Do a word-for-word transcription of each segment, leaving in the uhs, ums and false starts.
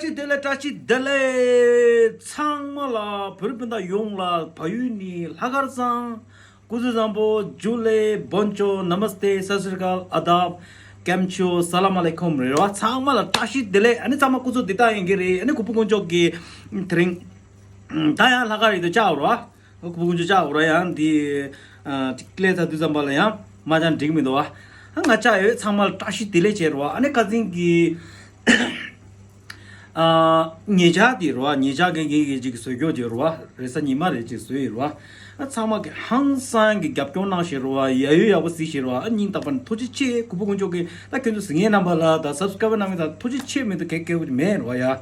བཀྲ་ཤིས་བདེ་ལེགས། བཀྲ་ཤིས་བདེ་ལེགས། ཚང་མ་ལ། བོད་རིགས་སྤུན་ཟླ་ཡོངས་ལ་བལ་ཡུལ་ནས་ལྷག་དཀར་བཟང་། སྐུ་གཟུགས་བཟང་པོ། ཇུ་ལེ། བོན་ཅོ། ན་མ་སྟེ། སད་སི་རི་ཨ་ཀལ། ཨ་དབ། ཀེམ་ཆོ། ས་ལམ་ཨ་ལེ་ཁུམ་རེད་བ། ཚང་མ་ལ་བཀྲ་ཤིས་བདེ་ལེགས། ཨ་ནི་ཚང་མ་སྐུ་གཟུགས་བདེ་ཐང་ཡིན་གྱི་རེད། ཨ་ནི་གུས་པ་དཀོན་མཆོག་གིས་དེ་རིང་ད་ཡང་ལྷག་དཀར་ཡིན་དུ་བཅར་བ་རེད་བ། གུས་པ་དཀོན་མཆོག་བཅར་བ་རེད། ཡང་འདི་ཅིག་སླེབས་ཚར་དུས་ཙམ་པ་ལ་ཡང་མ་ཅང་འགྲིག་མི་འདུག་བ། ང་བཅར་ཡོད། ཚང་མ་ལ་བཀྲ་ཤིས་བདེ་ལེགས་བྱས་རེད་བ། ཨ་ནི་ཁ་སང་གི་ཨ། ཉེ་ཆར་དེ་རེད་བ། ཉེ་ཆར་གི་ངེད་ཀྱི་ཅིག་བཟོས་ཀྱོག་ཅིག་རེད་བ། རེས་གཟའ་ཉི་མ་རེད་ཅིག་བཟོས་ཡོད་རེད་བ། ཨ། ཚང་མ་གི་ཧང་སང་གི་རྒྱབ་སྐྱོར་གནང་བཞིན་རེད་བ། ཡ་ཡོ་ཡག་པོ་གཟིགས་བཞིན་རེད་བ། ཨ། སྙིང་ཐག་པ་ནས་ཐུགས་རྗེ་ཆེ། གུས་པ་དཀོན་མཆོག་གིས་ད་ཁྱོད་ཚོ་གཟིགས་མཁན་རྣམ་པ་ལ་དང་སབ་སི་ཀ་རའེབ་གནང་མཁན་ཚོ་ཐུགས་རྗེ་ཆེ། མི་འདུག་གལ་སྐལ་བ་མེད་རེད་བ་ཡ།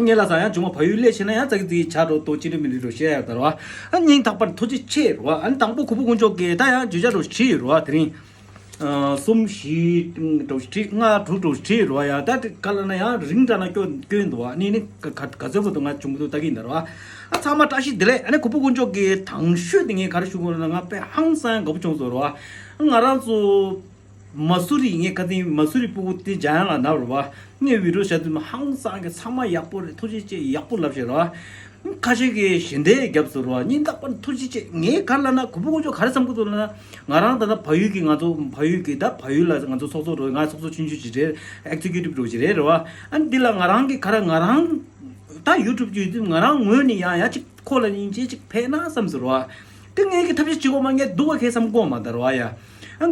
ངས་ལ་ས་ཡང་བྱུང་བ་བལ་ཡུལ་སླེབས་ཕྱིན་ན་ཡང་ཙག་གི་ཙིག་ཆ་འགྲོ་ཏོ་ཅི་འདྲ་མི་འདྲ་འགྲོ་བཤད་ཡ་ད་རེད་བ། ཨ། སྙིང་ཐག་པ་ནས་ཐུགས་རྗེ་ཆེ་རེད་བ། ཨ་ནི་དང་པོ་གུས་པ་དཀོན་མཆོག་གིས་ད་ཡང་བརྗོད་བྱ་འདྲ་བོ་བྲིས་ཡོད་རེད་བ། དེ་རིང་། ཨ། གསུམ་བཞི་འདྲ་བོ་བྲིས། ལྔ་དྲུག་འདྲ་བོ་བྲིས་རེད་བ་ཡ། ད་དེ་ག་ལ་ན་ཡང་རིང་དྲགས་ན་སྐྱོན་སྐྱོན་འདུག་བ། ནི་ནི་ག་ག་ག་ཚོད་བར་དུ་ང་བྱུང་གི་འདུག་ལྟ་གི་ཡིན་ད་རེད་བ། ཨ། ཚང་མ་བཀྲ་ཤིས་བདེ་ལེགས། ཨ་ནི་གུས་པ་དཀོན་མཆོག་གིས་དང་ཤོས་དེ་ངས་ག་རེ་ཞུ་དགོས་ལབ་ན། ང་དཔེ་ཧང་སང་དགའ་པོ་བྱུང་སོང་རེད་བ། ང་རང་ཚོ་མ་སུ་རི། ངས་ཁ་སང་མ་སུ་རི་སྤུ་གུ་དེ་འཇམ་དབྱངས་ལགས་ན་རེད་བ། ངས་བི་ཌི་ཡོ་བྱ་དུས་མ་ཧང་སང་གི་ཚང་མ་ཡག་པོ་རེད། ཐུགས་རྗེ་ཆེ། ཡག་པོ་ལབ་བཞིན་རེད་བ། ཁ་ཤས་ཀྱིས་ཞལ་འདེབས་བརྒྱབ་སོང་རེད་བ། སྙིང་ཐག་པ་ནས་ཐུགས་རྗེ་ཆེ། ངས་ག་རེ་ལབ་ན་གུས་པ་དཀོན་མཆོག་ག་རེ་བསམ་གྱི་འདུག་ལབ་ན། ང་རང་ད་ལྟ་བལ་ཡུལ་གྱི་ང་ཚོ་བལ་ཡུལ་གྱི་ད་བལ་ཡུལ་ལ་ང་ཚོ་ཚོགས་གཙོ་རེད། ང་ཚོགས་གཙོ་ཆུང་ཆུང་ཅིག་རེད། ཨེག་ཛི་ཀིའུ་ཊིབ་འདྲ་བོ་ཅིག་རེད་རེད་བ། ཨ་ནི་འདི་ལ་ང་རང་གིས་ག་རེ་ང་རང་ད་ཡུ་ཊུབ་ཅིག་ཡོད་དུས་ང་རང་ངོས་ནས་ཡང་ཡང་ཅིག་ཁོ་ལ་སྙིང་རྗེ་ཅིག་ཕེབས་ན་བསམ་སོང་རེད་བ། དེ་ངས་ཀྱི་ཐབས་ཤེས་བྱེད་དགོས་མ། ངས་སྡུག་པ་གས་བསམ་དགོས་མ་ད་རེད་བ་ཡ། ཨ།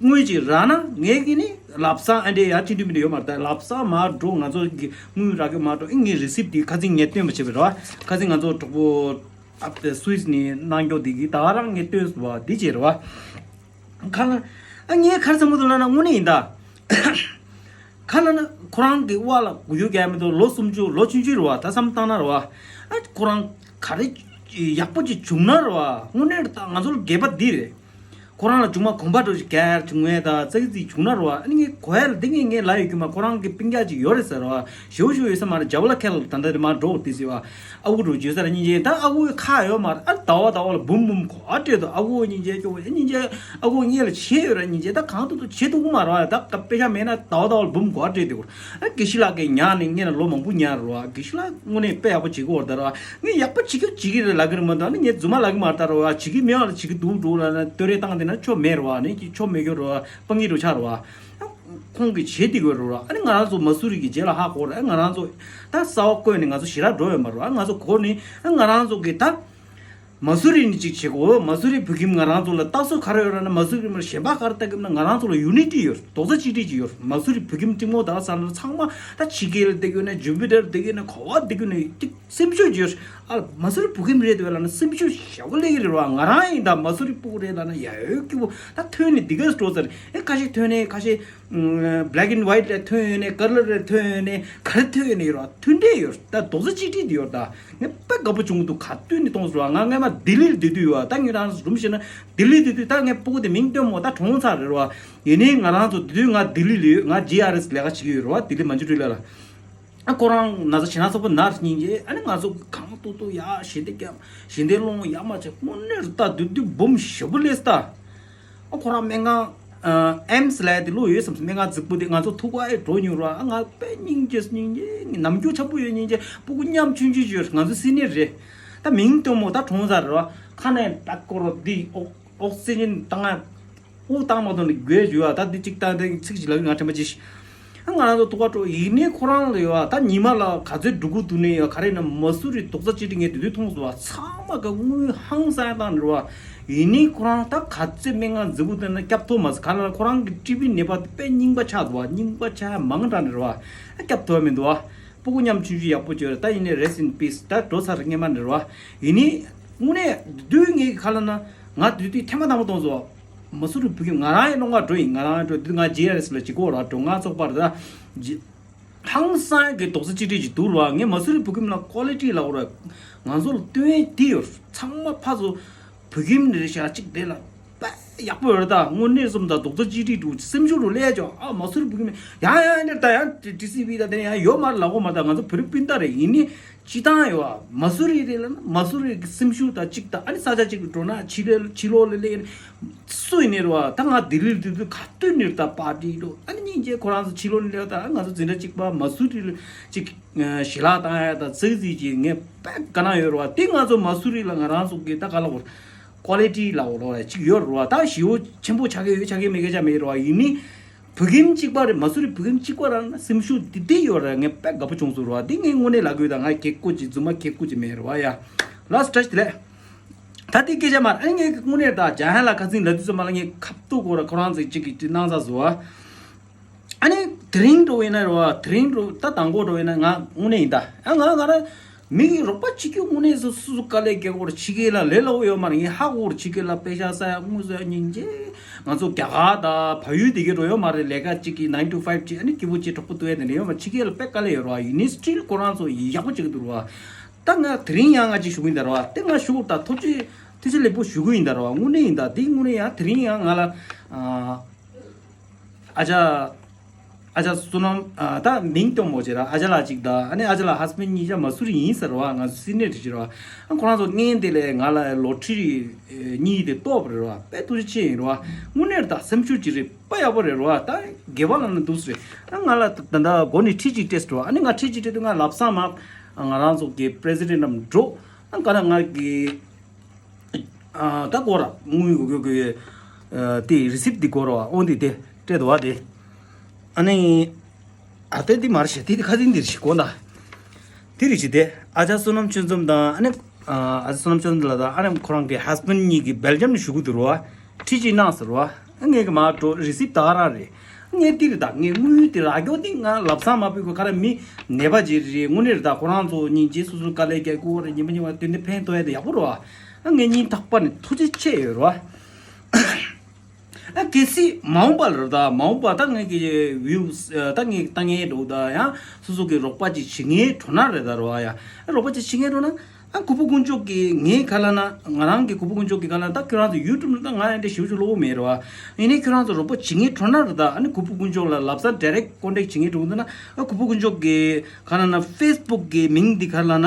དངུལ་ཅིག་རག་ན་ངས་ཀྱི་ནི་ལམ་སང་ཨ་འདྲས་ཡར་ཅིག་འདྲ་མི་འདྲ་ཡོད་མ་རེད། ད་ལམ་སང་མར་འགྲོ། ང་ཚོ་གི་དངུལ་རག་གི་མ་འགྲོ། ཨེ། ངས་རི་སིབ་དེ་ཁ་སང་ངས་སྟོན་པ་བྱས་པ་རེད་བ། ཁ་སང་ང་ཚོ་གྲོགས་པོ་ཨ་ཕི་སུད་སི་ནས་གནང་མགྱོགས་དེ་གི་ད་ག་རང་ངས་སྟོན་སོང་བ་འདི་བྱས་རེད་བ། ག་ལ། ཨ། ངས་ག་རེ་བསམ་གྱི་འདུག་ལབ་ན་དངོས་གནས་ཡིན་ད། ག་ལ་ན་ཁོ་རང་གི་དབང་ལ་གུ་ཡུ་ག་མི་འདུག་ལོ་སུམ་ཅུ་ལོ་ཆུང་ཆུང་རེད་བ། ད་བསམ་བཏང་ན་རེད་བ། ཨ། ཁོ་རང་ག་རེ་ཡག་པོ་ཅིག་བྱུང་ན་རེད་བ། དངོས་གནས་ད་ང་ཚོར་དགོས་པ་འདི་རེད། ཁོ་རང་ལ་ཅུང་མ་གོམ་པ་འདྲ་ཞིག་གལ་ཅིག་ངོས་ད་ཙག་ཙིག་བྱུང་ན་རེད་བ། ཨ་ནི་ངས་གོ་ཡ་ལ་འདི་ངས་ངས་ལབ་ཡོད་རྒྱུ་མ། ཁོ་རང་གི་སྤུན་ཀྱག་ཅིག་ཡོད་རེད་ཟེར་བ། ཞེ་པོ་ཞེ་པོ་ཡོད་ས་མ་རེད། ཇ་བ་ལ་ཁེལ་ད་ལྟ་དེ་མར་འགྲོ་དེ་ཟེར་བ། ཨ་ཁུ་འདྲ་བོ་བརྗོད་ས་ར་སྙིང་རྗེ། ད་ཨ་ཁུ་ཁག་ཡོད་མ་རེད། ཨ། ཟླ་བ་ཟླ་བ་ལ་འབུམ་འབུམ་གོ་བ་སྤྲད་འདུག་ཨ་ཁུ་སྙིང་རྗེ་སྐྱོ་བོ། སྙིང་རྗེ། ཨ་ཁུ་ངེད་ལ་བྱེད་ཡོད་ར་སྙིང་རྗེ། ད་གང་ཐུབ་ཐུབ་བྱེད་ཐུབ་ཀྱི་མ་རེད་བ། ད་དཔེ་ཆ་མེད་ན་ཟླ་བ་ཟླ་བ་ལ་འབུམ་གོ་བ་སྤྲད་འདུག་ཨ། དགེ་བཤེས་ལགས་ཀྱིས་ཉར་ནས་ངེད་ལ་ལོ་མང་པོ་ཉར་རེད་བ། དགེ་བཤེས་ལགས་དངོས་གནས་དཔེ་ཡག་པོ་བྱེད་ཀྱི་ཡོད་རེད་ད་ར་བ། ངས་ཡག་པོ་བྱེད་ཀྱི་བྱེད་ཀྱི་རེད་ལབ་ཀྱི་རེད་མ་གཏོགས། ཨ་ནི་ངས་རྫུན་མ་ལབ་ཀྱི་མ་རེད་ད་ར་བ། བྱེད་ཀྱི་མེད་པ་ལ་བྱེད་ཀྱི་འདུག་འདུག་ལབ་ན་བསྟོད་ར་བཏང་བསྡད་ན་ཆོ་མེད་རེད་བ། ཨ་ནི་ཆོ་མེད་ཀྱི་རེད་བ། དཔང་ཡིག་འགྲོ་ཆགས་རེད་བ། ཁོང་གིས་བྱེད་བསྡད་ཀྱི་ཡོད་རེད་བ། ཨ་ནི་ང་རང་ཚོ་མ་སུ་རི་གི་རྗེས་ལ་ཧ་གོ་རེད། ང་རང་ཚོ་ད་གསར་པ་བསྐོས་ནས་ང་ཚོ་ཞེ་དྲག་འགྲོ་ཡོད་མ་རེད་བ། ང་ཚོ་གོ་ནས་ང་རང་ཚོ་གི་ད་མ་སུ་རི་ནས་ཅིག་བྱེད་དགོས། མ་སུ་རི་བོད་ཁྱིམ་ང་རང་ཚོ་ལ་ལྟ་ས་ག་རེ་ཡོད་ར་ན། མ་སུ་རི་མར་གཞན་པ་ག་རེ་ལྟ་གི་ན། ང་རང་ཚོ་ལ་ཡུ་ནི་ཊི་ཡོད། རྡོག་རྩ་གཅིག་སྒྲིལ་ཅིག་ཡོད། མ་སུ་རི་བོད་ཁྱིམ་ཀྲིང་མོ་ད་ས་ལ་ཚང་མ་ད་ཕྱི་རྒྱལ་ལ་བསྡད་ཀྱི་ཡོད་ན། ཇུ་པི་ཊར་བསྡད་ཀྱི་ཡོད་ན། ག་པར་བསྡད་ཀྱི་ཡོད་ན་ཅིག་སེམས་ཤུགས་ཅིག་ཡོད། ཨ། མ་སུ་རི་བོད་ཁྱིམ་རེད་འདུག་ལབ་ན་སེམས་ཤུགས་ཞེ་པོ་སླེབས་ཀྱི་རེད་བ། ང་རང་ཡིན་ད་མ་སུ་རི་སྤུ་གུ་རེད་ལབ་ན་ཡ་ཡོད་སྐྱིད་པོ་ད་ཐོན་ནས་འདི་གས་འགྲོ་ཚར། ཨེ། ཁ་ཤས་ཐོན་ནས་ཁ་ཤས། ཨ། བྷེ་ལེག་ཨེན་ཝའི་ཊི་ལ་ཐོན་ཡོད་ནས། ཀ་ལར་ལ་ཐོན་ཡོད་ནས། ག་རེ་ཐོན་ཡོད་ནས་ཡོད་ར། མཐུན་འབྲེལ་ཡོད། ད་རྡོག་རྩ་གཅིག་སྒྲིལ་དེ་ཡོད་ད། ངས་དཔེ་དགའ་པོ་བྱུང་གི་འདུག་ག་དུས་ནས་མཐོང་སོང་བ། ང་སྔས་མ་ལྡི་ལི་ལ་བསྡད་དུས་ཡོད་བ། ད་ངས་རང་རུམ་བཤད་ན་ལྡི་ལི་བསྡད་དུས་ད་ངས་སྤུ་གུ་དེ་མིང་བཏོན་མོ་ད་གྲོངས་ཚར་རེད་བ། ཡིན་ནའི་ང་རང་ཚོ་དེ་དུས་ང་ལྡི་ལི་ལ་ཡོད། ང་ཇི་ཨར་ཨེས་ལས་ཀ་བྱེད་ཀྱི་ཡོད་རེད་བ། ལྡི་ལི་མན་ཇུ་རི་ལ་ལ། ཨ། ཁོ་རང་ན་ཚ་ཞེ་ན་ཚ་པོ་ན་སྙིང་རྗེ། ཨ་ནི་ང་ཚོ་གང་ཐུབ་ཐུབ་ཡ་ཞལ་འདེབས་རྒྱབ། ཞལ་འདེབས་སློང་ཡ་མ་བྱས། དངོས་གནས་རེད་ད། དུས་དུས་འབུམ་ཞེ་པོ་སླེབས་ད། ཨ། ཁོ་རང་སྨན་ཁང་ཨ། ཨེམ་སི་ལབ་ཡ་དེ་ལོ་ཡོད་བསམ་སོང་། སྨན་ཁང་རྫིག་པོ་དེ། ང་ཚོ་ཐུག་ག་ཨེ་འགྲོ་མྱོང་ར། ཨ། ང་དཔེ་སྙིང་རྗེ་སྙིང་རྗེ། ནམ་རྒྱུན་འཆམ་པོ་ཡོད་སྙིང་རྗེ། སྤུ་གུ་ཉམ་ཆུང་ཆུང་ཡོད། ང་ཚོ་སི་ནི་ཡར་རེད། ད་མིང་བཏོན་མོ་ད་གྲོངས་ཚར་རེད་བ། ཁ་ནས་པད་ཀོ་རོ་འདི་ཨོག་ཨོག་སི་ཇན་བཏང་ང་། དབུགས་བཏང་མ་ཐུབ་ནས་འགོས་བྱུང་བ། ད་འདི་གཅིག་བཏང་སྟེ་ཚིག་ཅིག་ལབ་ཀྱི། ང་དྲན་པ་ཅིག་ཨ། ང་རང་ཚོ་ཐུག་པ་སྤྲོ་ཡིན་ནའི་ཁོ་རང་ལ་ཡོད་པ། ད་ཉི་མ་ལ་ག་ཚོད་འགྲོ་གི་འདུག་ནས་ཡོད། ག་རེ་ན་མ་སུ་རི་རྡོག་རྩ་གཅིག་སྒྲིལ་ངས་དེ་དུས་མཐོང་སོང་བ། ཚང་མ་ག་དངུལ་ཧང་སང་བཏང་ནས་རེད་བ། ཡིན་ནའི་ཁོ་རང་ད་ག་ཚོད་སྨན་ཁང་རྫིག་པོ་བཏང་ན་སྐྱོབ་ཐུབ་མ་སོང་། ག་ལ་ན་ཁོ་རང་གི་ཊི་བི་ནད་པ་དཔེ་རྙིང་པ་ཆགས་འདུག་བ། རྙིང་པ་ཆགས་མང་དྲགས་ནས་རེད་བ། ཨ། སྐྱོབ་ཐུབ་མི་འདུག་བ། སྤུ་གུ་ཉམ་ཆུང་ཆུང་ཡག་པོ་བྱོས་རེད། ད་ཡིན་ནའི་rest in peace། ད་འགྲོ་ཚར་སྔས་མ་ནས་རེད་བ། ཡིན་ནའི་དངོས་གནས་དུས་ངས་ག་ལ་ན་ང་དུས་དུས་ཐེངས་མ་དང་པོ་མཐོང་སོང་བ། མ་སུ་རི་བོད་ཁྱིམ་ང་རང་ཡང་སློང་ག་འགྲོ་ཡིན། ང་རང་ཡང་འགྲོ་དུས་ང་ཇི་ཨར་ཨེས་ལ་ཅིག་གོ་ར་འགྲོ། ང་ཚོགས་པར་ད་ཇི་ཧང་སང་གི་རྡོག་རྩ་གཅིག་སྒྲིལ་ཅིག་འདུག་ར། ངས་མ་སུ་རི་བོད་ཁྱིམ་ལ་ཀོ་ལི་ཊི་ལབ་ར། ང་ཚོ་ལ་སྟོན་ཡས་དེ་ཡོད། ཚང་མ་ཕར་ཚུར་བོད་ཁྱིམ་རེ་ཞག་གཅིག་དེ་ལ་པ་ ཡག་པོ་ཡོད་རེད། ད་དངོས་གནས་སོམ་ད་རྡོག་རྩ་གཅིག་སྒྲིལ་འདུག་སེམས་ཤུགས་རུ་སླེབས་ཡ་ཅོག་ཨ་མ་སུ་རི་བུ་གི་མེད་ཡ་ཡ་ཡ་འདིར་ད་ཡང་ཊི་སི་ཝི་ད་དེ་ཡང་ཡོད་མ་རེད་ལབ་གོ་མ་ད་ང་ཚོ་བོད་རིགས་སྤུན་ཟླ་རེད། ཡིན་ནི་སྤྱི་བཏང་ཡོད་ཨ་མ་སུ་རི་རེད་ལབ་ན་མ་སུ་རི་གི་སེམས་ཤུགས་ད་གཅིག་ད་ཨ་ནི་ས་ཆ་གཅིག་ཏུ་འགྲོ་ན་ཕྱི་ལོགས་ཕྱི་ལོགས་ལ་སླེབས་སུ་ཡིན་ནི་རེད་བ། ད་ང་ལྡི་ལིར་དུས་དུས་ག་དུས་ནི་རེད་ད་པར་ཊི་འགྲོ་ཨ་ནི་སྙིང་རྗེ་ཁོ་རང་ཚོ་ཕྱི་ལོགས་ནི་སླེབས་ད་ང་ཚོ་འཛིན་གྲྭ་གཅིག་པ་མ་སུ་རི་ལ་གཅིག་ཞི་ལ་བཏང་ཡ་ད་ཙིག་ཙིག་ཅིག་ངས་དཔེ་དགའ་སྣང་ཡོད་རེད་བ། དེ་ང་ཚོ་མ་སུ་རི་ལ་ང་རང་ཚོ་གི་ད་ག་ལ་གོ་ཀོ་ལི་ཊི་ལ་འོ་རོགས་ཅིག་ཡོད་རེད་བ། ད་ཞི་བོ་ཆེན་པོ་ཆགས་ཀྱི་ཡོད་ཆགས་ཀྱི་མེད་སྐད་ཆ་མེད་རེད་བ། ཡིན་ནི་བོད་ཁྱིམ་གཅིག་པ་རེད། མ་སུ་རི་བོད་ཁྱིམ་གཅིག་པ་རང་ན་སེམས་ཤུགས་འདི་འདི་ཡོད་རེད། ངས་དཔེ་དགའ་པོ་བྱུང་སོང་རེད་བ། འདི་ངས་དངོས་གནས་ལབ་དགོས། ད་ང་ཁེག་པོ་ཅིག་རྫུན་མ་ཁེག་པོ་ཅིག་མེད་རེད་བ་ཡ། ལགས་སོ་བཀྲ་ཤིས་བདེ་ལེགས། ད་འདི་སྐད་ཆ་མ་རེད། ཨ་ངས་དངོས་གནས་ད་ཇ་ཧན་ལ་ཁ་སང་ལབ་དུས་ཙམ་པ་ལ་ངས་ཁ་ཐུག་གོ་ར་ཁོ་རང་ཚོས་གཅིག་གིས་དྲི་གནང་ཚར་སོང་བ། ཨ་ནི་དེ་རིང་འགྲོ་ཡིན་ན་རེད་བ། དེ་རིང་འགྲོ་ད་དང་པོ་འགྲོ་ཡིན་ན་ང་དངོས་གནས་ཡིན་ད། ཨ་ང་ང་རང་མི་གི་རོགས་པ་བྱེད་རྒྱུ་དངོས་གནས་སུ་སུ་སུ་དཀའ་ལས་རྒྱག་གོ་ར་ཕྱི་རྒྱལ་ལ་ལས་སླ་བོ་ཡོད་མ་རེད། ངས་ཧ་གོ་ར་ཕྱི་རྒྱལ་ལ་པེ་ཤ་ས་ཡ་དངོས་སུ་ཡ་སྙིང་རྗེ། ང་ཚོ་རྒྱ་གར་ད་བལ་ཡུལ་དེ་གའི་འགྲོ་ཡོད་མ་རེད། ལས་ཀ་གཅིག་གི་ནའིན་ཊུ་ཕའིབ་གཅིག་ཨ་ནི་སྐྱིད་པོ་གཅིག་གྲོགས་པོ་ཏུ་ཡ་དེ་འདྲ་ཡོད་མ་ཕྱི་རྒྱལ་ལ་དཔེ་དཀའ་ལས་ཡོད་རེད་བ། ཡིན་ནའི་སི་ཊིལ་ཁོ་རང་ཚོ་ཡག་པོ་བྱེད་ཀྱི་འདུག་རེད་བ། ད་ང་དེ་རིང་ཡང་ང་གཅིག་ཞུ་གི་ཡིན་ད་རེད་བ། དེ་ང་ཞུ་གི་ད་ཐུགས་རྗེ་ཐུགས་རྗེ་ལེགས་པོ་ཞུ་གི་ཡིན་ད་རེད་བ། དངོས་གནས་ཡིན་ད། དེ་དངོས་གནས་ཡང་དེ་རིང་ཡང་ང་ལ་ཨ་ཨ་ཅག་ཨ་ཅག་བསོད་ནམས་ཨ་ད་མིང་སྟོན་མོ་བྱེད་ར་ཨ་ཅག་ལགས་གཅིག་ད་ཨ་ནི་ཨ་ཅག་ལགས་ཧ་སི་བྷེན་ཌི་གཉིས་ཆ་མ་སུ་རི་ཡིན་ཟེར་བ། ང་སི་ནི་ཡར་ཊི་ཆར་བ་ཨ་ཁོ་རང་ཚོ་བརྙན་དེ་ལས་ང་ལ་ལོ་ཊི་རི་གཉིས་དེ་གཏོགས་པ་རེད་བ། དཔེ་ཐུགས་རྗེ་ཆེ་ཡིན་རེད་བ། དངོས་གནས་ད་སེམས་ཤུགས་ཅིག་རེད། དཔེ་ཡག་པོ་རེད་རེད་བ། ད་དགེ་བ་ལ་ན་འདུག་ཟེར། ཨ་ང་ལ་ད་ད་ལྟ་མགོ་ནས་ཁྲི་གཅིག་སྤྲད་སོང་། ཨ་ནི་ང་ཁྲི་གཅིག་སྤྲད་དུས་ང་ལབ་ས་མ་ང་རང་ཚོ་གི་པི་རེ་སི་ཌེན་ནམ་འགྲོ། ཨ་ག་ན་ང་གི་ཨ་ད་སྐོར་ར་དངུལ་གོ་གོ་གོ་དེ་རི་སིབ་དེ་སྐོར་བ་ཨོ་འདི་དེ་སྤྲད་དོ་བ་དེ། ཨ་ནི་ཨ་ཏེ་འདི་མར་ཤེ་དེ་ཁ་ཏིན་འདིར་ཤི་གོ་ན། དེ་རི་ཤི་དེ་ཨ་ཅག་བསོད་ནམས་ཆོས་འཛོམས་དང་ཨ་ནི་ཨ་ཅག་བསོད་ནམས་ཆོས་འཛོམས་ལ་དང་ཨ་ནི་ཁོ་རང་གི་ཧ་སི་བྷེན་ཌི་གཉིས་ཀྱི་སྦེལ་ཇམ་ནས་ཞུ་གི་འདུག་རོ། ཁྲི་གཅིག་གནང་ཟེར་བ། ངས་གི་མ་འགྲོ་རི་སིབ་ད་ག་རང་རེད། ངས་འདི་རེད་ད། ངས་དངུལ་དེ་རག་རྒྱུ་དེ་ང་ལབ་ས་མ་ཕུད་གོ་ཁ་ར་མི་ནད་པ་ཅིག་རེད། དངོས་གནས་རེད་ད། ཁོ་རང་ཚོ་སྙིང་རྗེ་སོ་སོ་དཀའ་ལས་རྒྱག་གོ་རེད། ཉི་མ་ཉི་མ་དེ་འདྲ་ཕན་ཐོགས་ཡ་དེ་ཡག་པོ་རེད་བ། ཨ་ངས་སྙིང་ཐག་པ་ནས་ཐུགས་རྗེ་ཆེ་ཡོད་རེད་བ། ཨ་གལ་སྲིད་མ་འོངས་པ་ལ་རེད་ད། མ་འོངས་པ་ད་ངས་ཀྱི་ཝིའུ་ད་ངས་ལྟ་མཁན་འགྲོ་ད་ཡང་སོ་སོ་གི་རོགས་པ་ཅིག་བྱེད་མཁན་འགྲོ་ན་རེད་ད་རེད་བ། ཡ་ཨ་རོགས་པ་ཅིག་བྱེད་མཁན་འགྲོ་ན། ཨ་གུ་པུ་དཀོན་མཆོག་གིས་ངའི་ཁ་ལ་ན་ང་རང་གི་གུ་པུ་དཀོན་མཆོག་གི་ཁ་ལ་ན་ད་ཁྱོད་རང་ཚོ་ཡུ་ཊུབ་ནང་ད་ང་ཡང་འདྲ་ཞིབ་ཞིབ་ཀློག་གི་མེད་རེད་བ། ཡིན་ནའི་ཁྱོད་རང་ཚོ་རོགས་པ་བྱེད་མཁན་འགྲོ་ན་རེད་ད། ཨ་ནི་གུ་པུ་དཀོན་མཆོག་ལ་ལབ་ས་ཌའི་རེག་ཊི་ཀོན་ཊེག་བྱེད་མཁན་འགྲོ་གི་འདུག་ན། ཨ་གུ་པུ་དཀོན་མཆོག་གི་ཁ་ལ་ན་ཕེ་སི་བུག་གི་མིང་འདི་ཁ་ལ་ན་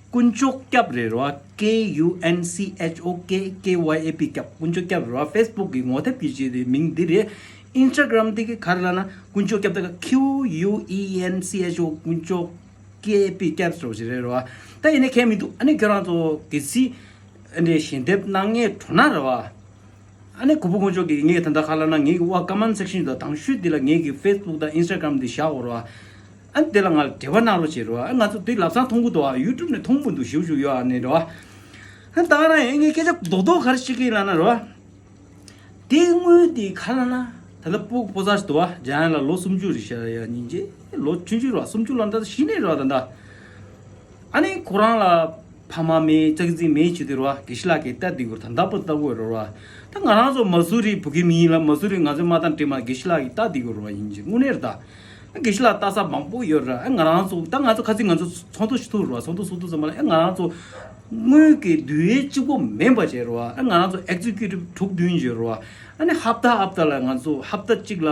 དཀོན་མཆོག་སྐྱབས་རེད་རོ། K U N C H O K K Y A P སྐྱབས། དཀོན་མཆོག་སྐྱབས་རེད་རོ། ཕེ་སི་བུག་གི་ངོ་དེབ་ཀྱི་ཆེད་དུ་མིང་འདི་རེད། ཨིན་སི་ཊ་གྷི་རམ་འདི་གི་ག་རེ་ལབ་ན་དཀོན་མཆོག་སྐྱབས། ད་Q U E N C H O དཀོན་མཆོག་K A P སྐྱབས་རོ་ཞིག་རེད་རོ། ད་ཡིན་ནའི་ཁྱད་མི་འདུག་ཨ་ནི་ཁྱོད་རང་ཚོ་གལ་སྲིད་ཨ་ནི་ཞལ་འདེབས་གནང་མཁན་འགྲོ་ན་རེད་བ། ཨ་ནི་གུ་པུ་དཀོན་མཆོག་གིས་ངས་ད་ལྟ་ཁ་ལ་ན་ངས་ཀྱི་ཨ་ཀོ་མེན་ཊི་སེག་ཤན་དང་དང་ཤོས་འདི་ལ་ངས་ཀྱི་ཕེ་སི་བུག་དང་ཨིན་སི་ཊ་གྷི་རམ་འདི་བཞག་འོ་རོ། ཨ་ནི་དེ་ལ་ང་ལ་འབྲེལ་བ་གནང་རོགས་བྱེད་རོ། ཨ་ང་ཚོ་དེ་ལབ་སང་མཐོང་གི་འདུག་ཨ་ཡུ་ཊུབ་ནས་མཐོང་གི་འདུག་ཞིབ་ཞིབ་ཡོད་ཨ་ནི་རོ། ཨ་ད་ག་རང་ཡིན་ངས་སྐད་ཆ་རྡོག་རྡོག་ག་རེ་བཤད་ཀྱི་ལབ་ན་རོ། དེ་དངུལ་དེ་ཁ་ལ་ན་ད་ལྟ་སྤུ་གུ་ཕོ་གསར་ཞིག་འདུག་བ། འཇམ་དབྱངས་ལགས་ལོ་སུམ་ཅུ་རེད་ཤག་ཡ། སྙིང་རྗེ། ལོ་ཆུང་ཆུང་རེད་བ། སུམ་ཅུ་ལབ་ན་ད་གཞི་ནས་རེད་བ། ད་ད་ཨ་ནི་ཁོ་རང་ལ་ཕ་མ་མེད་ཙག་ཙིག་མེད་བྱེད་དུས་རེད་བ། དགེ་བཤེས་ལགས་ཀྱིས་ལྟ་བསྡད་དགོས་རེད། ད་ད་པོ་ལྟ་དགོས་རེད་བ། ད་ང་རང་ཚོ་མ་སུ་རི་བུ་གི་མི་ཡིན་ལ་མ་སུ་རི་ང་ཚོའི་མ་དང་འདྲེས་མ་དགེ་བཤེས་ལགས་ཀྱིས་ལྟ་བསྡད་དགོས་རེད་བ། ཡིན་གྱི་དངོས་གནས་རེད་ད། དགེ་བཤེས་ལགས་ལྟ་ས་མང་པོ་ཡོད་རེད། ཨ་ང་རང་ཚོ་ད་ང་ཚོ་ཁ་སང་ང་ཚོ་ཚོགས་འདུ་ཞིག་ཐུག་རེད་བ། ཚོགས་འདུ་ཚོགས་འདུ་ཚང་མ་ལ་ཨ་ང་རང་ཚོ་དངུལ་གྱི་བསྡུ་ཡས་གཅིག་པོ་མིན་པ་བྱས་རེད་བ། ཨ་ང་རང་ཚོ་ཨེག་ཛི་ཀིའུ་ཊིབ་དྲུག་བདུན་ཡོད་རེད་བ། ཨ་ནི་ཧབ་ཏ་ཧབ་ཏ་ལ་ང་ཚོ་ཧབ་ཏ་གཅིག་ལ་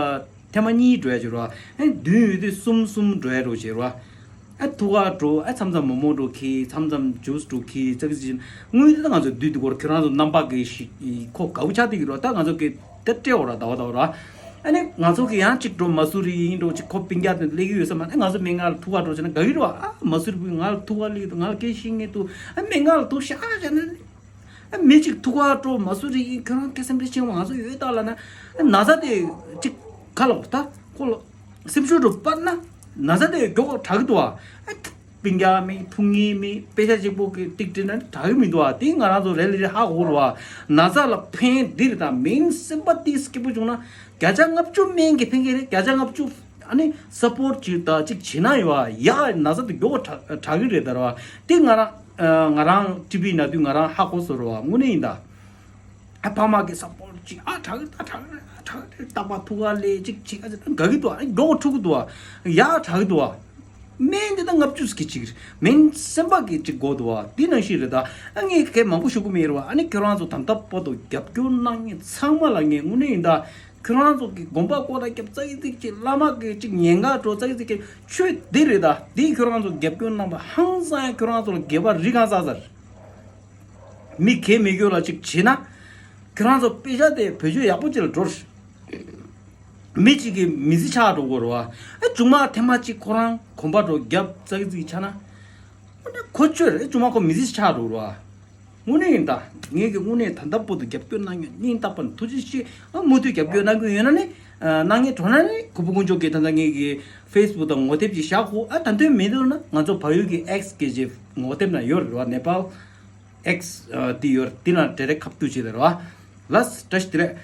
ཐེངས་མ་གཉིས་འགྲོ་ཡ་ཅིག་རེད་བ། ཨ་ནི་བདུན་ཡོད་དུས་གསུམ་གསུམ་འགྲོ་ཡ་འགྲོ་བྱས་རེད་བ། ཨ་ཐུག་ག་འགྲོ། ཨ་མཚམས་མཚམས་མོག་མོག་འགྲོ་ཁྱི། མཚམས་མཚམས་ཇུས་འགྲོ་ཁྱི། ཙག་ཙིག་དངུལ་དེ་ད་ང་ཚོ་བསྡུས་འདུག་གོ་ཁྱོད་རང་ཚོ་རྣམ་པ་གི་ཤི་ཁོ་དགའ་བོ་ཆགས་བསྡད་ཀྱི་རེད་བ། ད་ང་ཚོ་གི་ད་སྤྲད་འོ་ར་ཟླ་བ་ཟླ་བ་ར། ཨ་ནི་ང་ཚོ་གི་ཡང་གཅིག་འགྲོ་མ་སུ་རི་ཡིན་འགྲོ་གཅིག་ཁོ་སྤུན་ཀྱག་དེ་སླེབས་ཀྱི་ཡོད་ས་མ་ནི་ང་ཚོ་སྨན་ཁང་ལ་ཐུག་ག་འགྲོ་བྱས་ན་དགའ་གི་རེད་བ། ཨ་མ་སུ་རི་བུས་ང་ལ་ཐུག་ག་སླེབས་ཀྱི་འདུག་ང་ལ་སྐད་ཤེས་ངེས་འདུག་ཨ་སྨན་ཁང་ལ་ཐུག་ཤག་བྱས་ན་ཨ་མི་གཅིག་ཐུག་ག་འགྲོ་མ་སུ་རི་ཡིན་ཁྱོད་རང་སྐད་སེམས་ཁྲལ་ཆེ་བ་ང་ཚོ་ཡོད་ད་ལབ་ན་ཨ་ན་ཚ་དེ་གཅིག་ཁ་ལོག་ད་ཁོ་ལ་སེམས་ཤུགས་འགྲོ་སྤར་ན་ན་ཚ་དེ་མགྱོགས་དྲག་གི་འདུག་བ། ཨ་སྤུན་ཀྱག་མེད་ཕུ་ངེ་མེད་པེ་ཤ་གཅིག་པོ་གི་ཏིག་ཏིག་ན་དྲག་གི་མི་འདུག་བ། དེ་ང་རང་ཚོ་རེ་ལེ་རེ་ཧ་གོ་རུ་བ། ན་ཚ་ལ་ཕན་འདི་རེད་ད། མིན་སེམས་པ་ཏིས་སྐྱིད་པོ་བྱུང་ན་བརྒྱ་ཆ་ལྔ་བཅུ་སྨན་གྱི་ཕན་གྱི་རེད། བརྒྱ་ཆ་ལྔ་བཅུ་ཨ་ནི་སབ་པོར་ཊི་ཅིག་ད་ཅིག་བྱེད་ན་ཡོད་བ། ཡ་ན་ཚ་དེ་མགྱོགས་དྲག་དྲག་གི་རེད་ད་ར་བ། དེ་ང་རང་ཨ་ང་རང་ཊི་བི་ན་དུས་ང་རང་ཧ་གོ་སོང་རུ་བ། དངོས་གནས་ཡིན་ད། ཨ་ཕ་མ་གི་སབ་པོར་ཊི་ཅིག་ཨ་དྲག་གི་ད་དྲག་གི་རེད། ཨ་དྲག་གི་རེད། རྟག་པར་ཐུག་ག་ལས་ཅིག་ཅིག་ཨ་ཅིག་དགའ་གི་འདུག་ཨ་མགྱོགས་འཁྲུག་གི་འདུག་ཨ་ཡ་དྲག་གི་འདུག་ཨ། སྨན་འདི་ད་ལྔ་བཅུ་ཟིག་གི་ཅིག་རེད། སྨན་སེམས་པ་གི་ཅིག་དགོས་འདུག་བ། དེ་ནང་བཞིན་རེད་ད། ཨ་ངས་གལ་མང་པོ་ཞུ་གི་མེད་རེད་བ། ཨ་ནི་ཁྱོད་རང་ཚོ་ད་ལྟ་བར་དུ་རྒྱབ་སྐྱོར་གནང་མཁན་ཚང་མ་ལ་ངས་དངོས་གནས་ཡིན་ད། ཁྱོད་རང་ཚོ་གི་དགོན་པ་སྐོར་ར་རྒྱབ་ཙག་གི་ཙིག་ཅིག་བླ་མ་གི་ཅིག་ཉེན་ཁ་འགྲོ་ཙག་གི་ཙིག་གི་ཆོས་འདི་རེད་ད། འདི་ཁྱོད་རང་ཚོ་རྒྱབ་སྐྱོར་གནང་པ་ཧང་སང་ཡ། ཁྱོད་རང་ཚོ་ལ་དགེ་བ་རི་གང་ས་ས་རེད། མི་གལ་མེད་ཁྱོད་ལ་ཅིག་བྱེད་ན། ཁྱོད་རང་ཚོ་དཔེ་ཆ་དེ་བེད་སྤྱོད་ཡག་པོ་ཅིག་ལ་འགྲོ། མི་གཅིག་གིས་མི་ཚེ་ཆགས་འགྲོ་གི་རེད་བ། ཨ་ཆུང་མ་ཐེངས་མ་གཅིག་ཁོ་རང་གོམ་པ་འགྲོ་རྒྱབ་ཙག་ཙིག་ཆགས་ན། ཨ་ནི་ཁོ་ཆོས་རེད། ཨ་ཆུང་མ་ཁོ་མི་ཚེ་ཆགས་འགྲོ་གི་རེད་བ། དངོས་གནས་ཡིན་ད། ངས་ཀྱི་དངོས་གནས་ད་ལྟ་བར་དུ་རྒྱབ་སྐྱོར་གནང་མྱོང་སྙིང་ཐག་པ་ནས་ཐུགས་རྗེ་ཆེ། ཨ་མུ་མཐུད་རྒྱབ་སྐྱོར་གནང་གི་ཡོད་ན་ནི། ཨ་གནང་མཁན་འགྲོ་ན་ནི་གུས་པ་དཀོན་མཆོག་གིས་ད་ལྟ་ངས་ཀྱི་ཕེ་སི་བུག་དང་ངོ་དེབ་ཅིག་བཞག་གོ། ཨ་ད་དུང་མི་འདུག་ན་ང་ཚོ་བལ་ཡུལ་གྱི་ཨེག་སི་སྐད་ཆའི་ངོ་དེབ་ན་ཡོད་རེད་བ། ནེ་པཱལ་ཨེག་སི་ཨ་དེ་ཡོད་རེད། དེ་ན་ཌི་རེག་ཁ་བསྡུར་བྱེད་དེ་རེད་བ། ལགས་བཀྲ་ཤིས་བདེ་ལེགས།